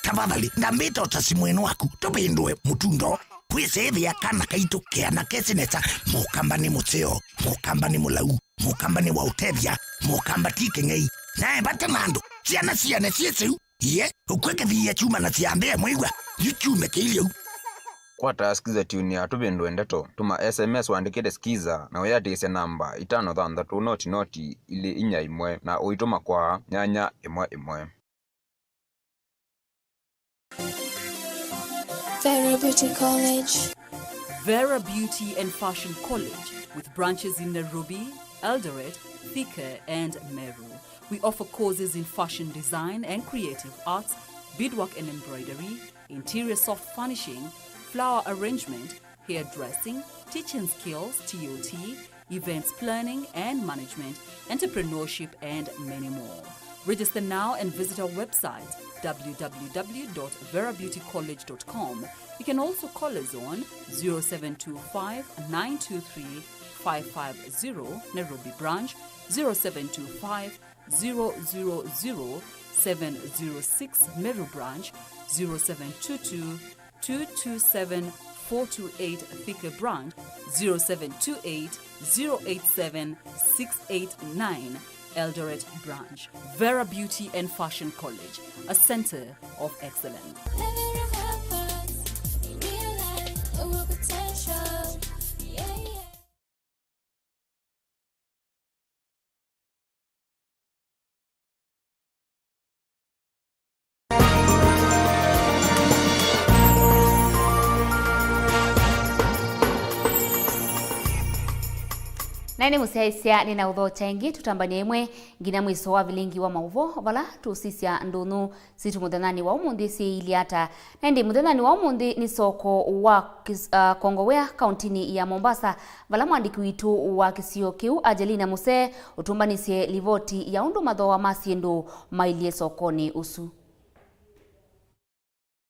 Tafadhali, ndambĩte osa simũ ĩno waku, tũvĩndũe mũtundo. Kwĩsĩĩthĩa kana kaitũ keana kesĩ nesa, Mũkamba nĩ mũseo, Mũkamba nĩ mũlau. Mũkamba nĩ wa ũtethya, Mũkamba ti kĩng'ei. Nae vate na andũ, syana siane syĩsĩu, iye, ũkw'e kĩthiia kyuma na syambĩa mwĩw'a, yu kyume kĩilye u. Kwata Skiza Tune ya Tũvĩndũe Ndeto, tũma S M S wandĩkĩte Skiza na wĩatĩĩsya namba itano thanthatũ noti noti ilĩ inya ĩmwe na ũitũma kwa nyanya ĩmwe ĩmwe. Vera Beauty College. Vera Beauty and Fashion College, with branches in Nairobi, Eldoret, Thika, and Meru. We offer courses in fashion design and creative arts, beadwork and embroidery, interior soft furnishing, flower arrangement, hairdressing, teaching skills, T O T, events planning and management, entrepreneurship, and many more. Register now and visit our website, W W W dot vera beauty college dot com. You can also call us on zero seven two five, nine two three, five five zero, Nairobi branch, zero seven two five, zero zero zero, seven zero six, Meru branch, zero seven two two, two two seven, four two eight, Thika branch, zero seven two eight, zero eight seven, six eight nine, Eldoret branch. Vera Beauty and Fashion College, a center of excellence. Na nĩ mũsyaĩĩsya nĩ na ũthokya ĩngĩ, tũtambany'a ĩmwe nginya mwĩso wa vilingi wa maũvoo, vala tũsisya ndũnyũ sitũ mũthenyanĩ wa ũmũnthĩ syĩilyĩ ata. Na ĩndĩ mũthenyanĩ wa ũmũnthĩ nĩ soko wa Kis-, ah, Kongowea, kauntinĩ ya Mombasa, vala mwandĩki witũ wa kĩsio kĩu, Angelina Musee, ũtũmbanĩsye livoti ya ũndũ mathooa ma syĩndũ mailye sokonĩ ũsu.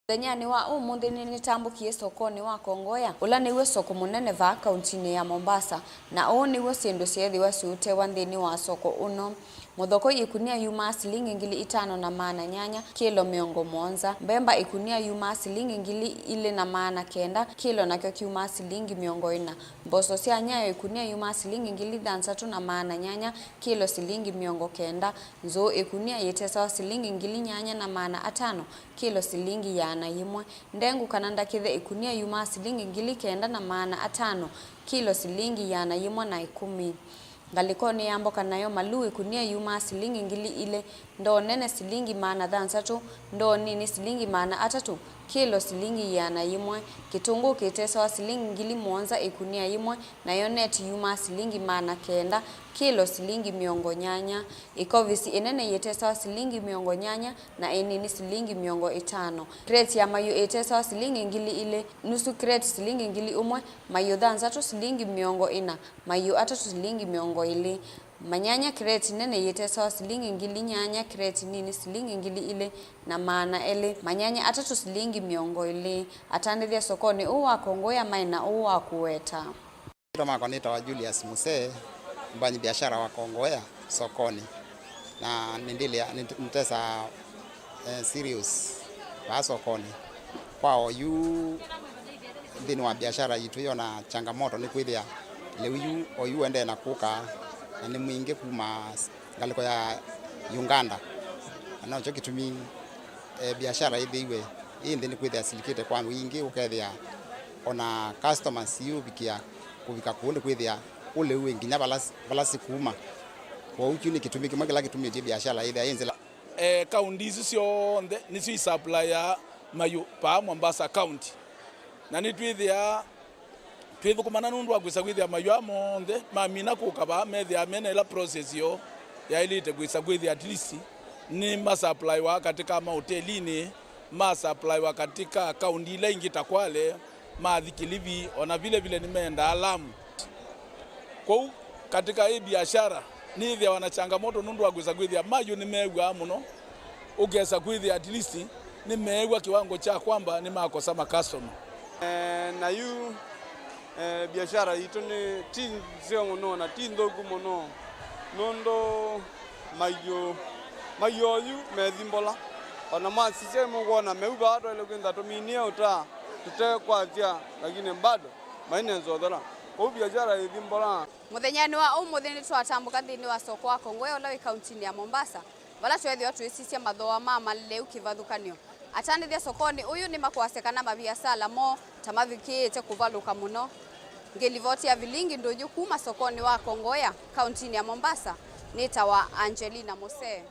Mũthenyanĩ wa ũmũnthĩ nĩnĩtambũkie sokonĩ wa Kongowea, ũla nĩw'o soko mũnene vaa kauntinĩ ya Mombasa, na ũũ nĩw'o syĩndũ syeethĩwa siũtewa nthĩnĩ wa soko ũno. Mũthokoi ĩkunia yumaa silingi ngili itano na maana nyanya, kĩlo mĩongo mũonza. Mbemba ĩkunia yumaa silingi ngili ilĩ na maana kenda, kĩlo nakyo kyumaa silingi mĩongo ĩna. Mboso sya nyayo ĩkunia yumaa silingi ngili thanthatũ na maana nyanya, kĩlo silingi mĩongo kenda. Nzũũ ĩkunia yĩtesawa silingi ngili nyanya na maana atano, kĩlo silingi ĩana yĩmwe. Ndengu kana ndakĩthe ĩkunia yumaa silingi ngili kenda na maana atano, kĩlo silingi ĩana yĩmwe na ĩkũmi. Ngalĩkonĩ ya mboka nayo maluu ĩkunia yumaa silingi ngili ilĩ, ndoo nene silingi maana thanthatũ, ndoo nini silingi maana atatũ, kĩlo silingi ĩana yĩmwe. Kĩtũngũũ kĩtesawa silingi ngili mũonza ĩkunia yĩmwe, nayo neti yumaa silingi maana kenda, kĩlo silingi mĩongo nyanya. Ĩkovisi ĩnene yĩtesawa silingi mĩongo nyanya, na ĩnini silingi mĩongo ĩtano. Kreti ya mayũ ĩtesawa silingi ngili ilĩ, nusu kreti silingi ngili ũmwe, mayũ thanthatũ silingi mĩongo ĩna, mayũ atatũ silingi mĩongo ĩlĩ. Manyanya, kreti nene yĩtesawa silingi ngili nyanya, kreti nini silingi ngili ilĩ na maana elĩ, manyanya atatũ silingi mĩongo ĩlĩ. Atandĩthya sokonĩ ũũ wa Kongowea maĩ na ũũ wa kũweta. Maitwa makwa nĩtawa Julius Musee, mbanyi biashara wa Kongowea sokoni, na nĩndĩlea nĩt- nĩtesaa eh, cereals vaa sokoni. Kwa oyu nthĩnĩ wa biashara yitũ yona changamoto nĩ kwĩthĩa lĩu yu oyu ũendee na kũka, na nĩ mwingĩ kuma s- ngalĩko ya Uganda, na nokyo kĩtumi eh, biashara ĩthĩiwe ĩ nthĩ nĩ kwĩthĩa silikĩte kwa wingĩ, ũkethĩa ona customers iũvikĩa kũvika kũu nĩ kwĩthĩa ũlĩu wĩ nginya vala, vala sikuma. Kwoou kyu nĩ kĩtumi kĩmwe kĩla kĩtumĩtye biashara ĩthĩa ĩ nzĩla. Eh, kaunti isu syonthe nĩsyo isupplyaa mayũ paa Mombasa County, na nĩtwĩthĩaa twĩthũkũmana nũndũ wa kwĩsa kwĩthĩa mayũ aa monthe mamina kũka vaa methĩaa mena ĩla process yoo yaĩlĩte kwĩsa kwĩthĩa at least nĩ masupplywa katika mahotelinĩ, masupplywa katika kaunti ila ingĩ ta Kwale, mathi Kilifi, ona vile vile nĩmendaa Lamu. Kwoou katika ĩ biashara nĩĩthĩawa na changamoto nũndũ wa kwĩsa kwĩthĩa mayũ nĩmeew'aa mũno, ũkesa kwĩthĩa at least nĩmeew'a kiwango kya kwamba nĩmakosa makastoma. Eh, na yu eh, biashara yitũ nĩ ti nzeo mũno na ti nthũku mũno, nũndũ mayũ mayũ oyu methi mbola. Ona mwasisya mũkwona meu vaa twaĩle kwĩtha tũminie ũtaa tũtekwasya, lakini bado mainenza ũthela. Kwoou biashara ĩthi mbola. Mũthenyanĩ wa ũmũnthĩ nĩtwatambũka nthĩnĩ wa soko wa Kongowea ũla wĩ kauntinĩ ya Mombasa, vala tweethĩwa twĩsisya mathooa ma malĩu kĩvathũkany'o. Atandĩthya sokonĩ ũyũ nĩmakwasya kana maviasala moo ta mavikĩĩte kũvalũka mũno. Ngĩlivoti ya vilingi ndũnyũ kuma sokonĩ wa Kongowea, kauntinĩ ya Mombasa, nĩtawa Angelina Mose.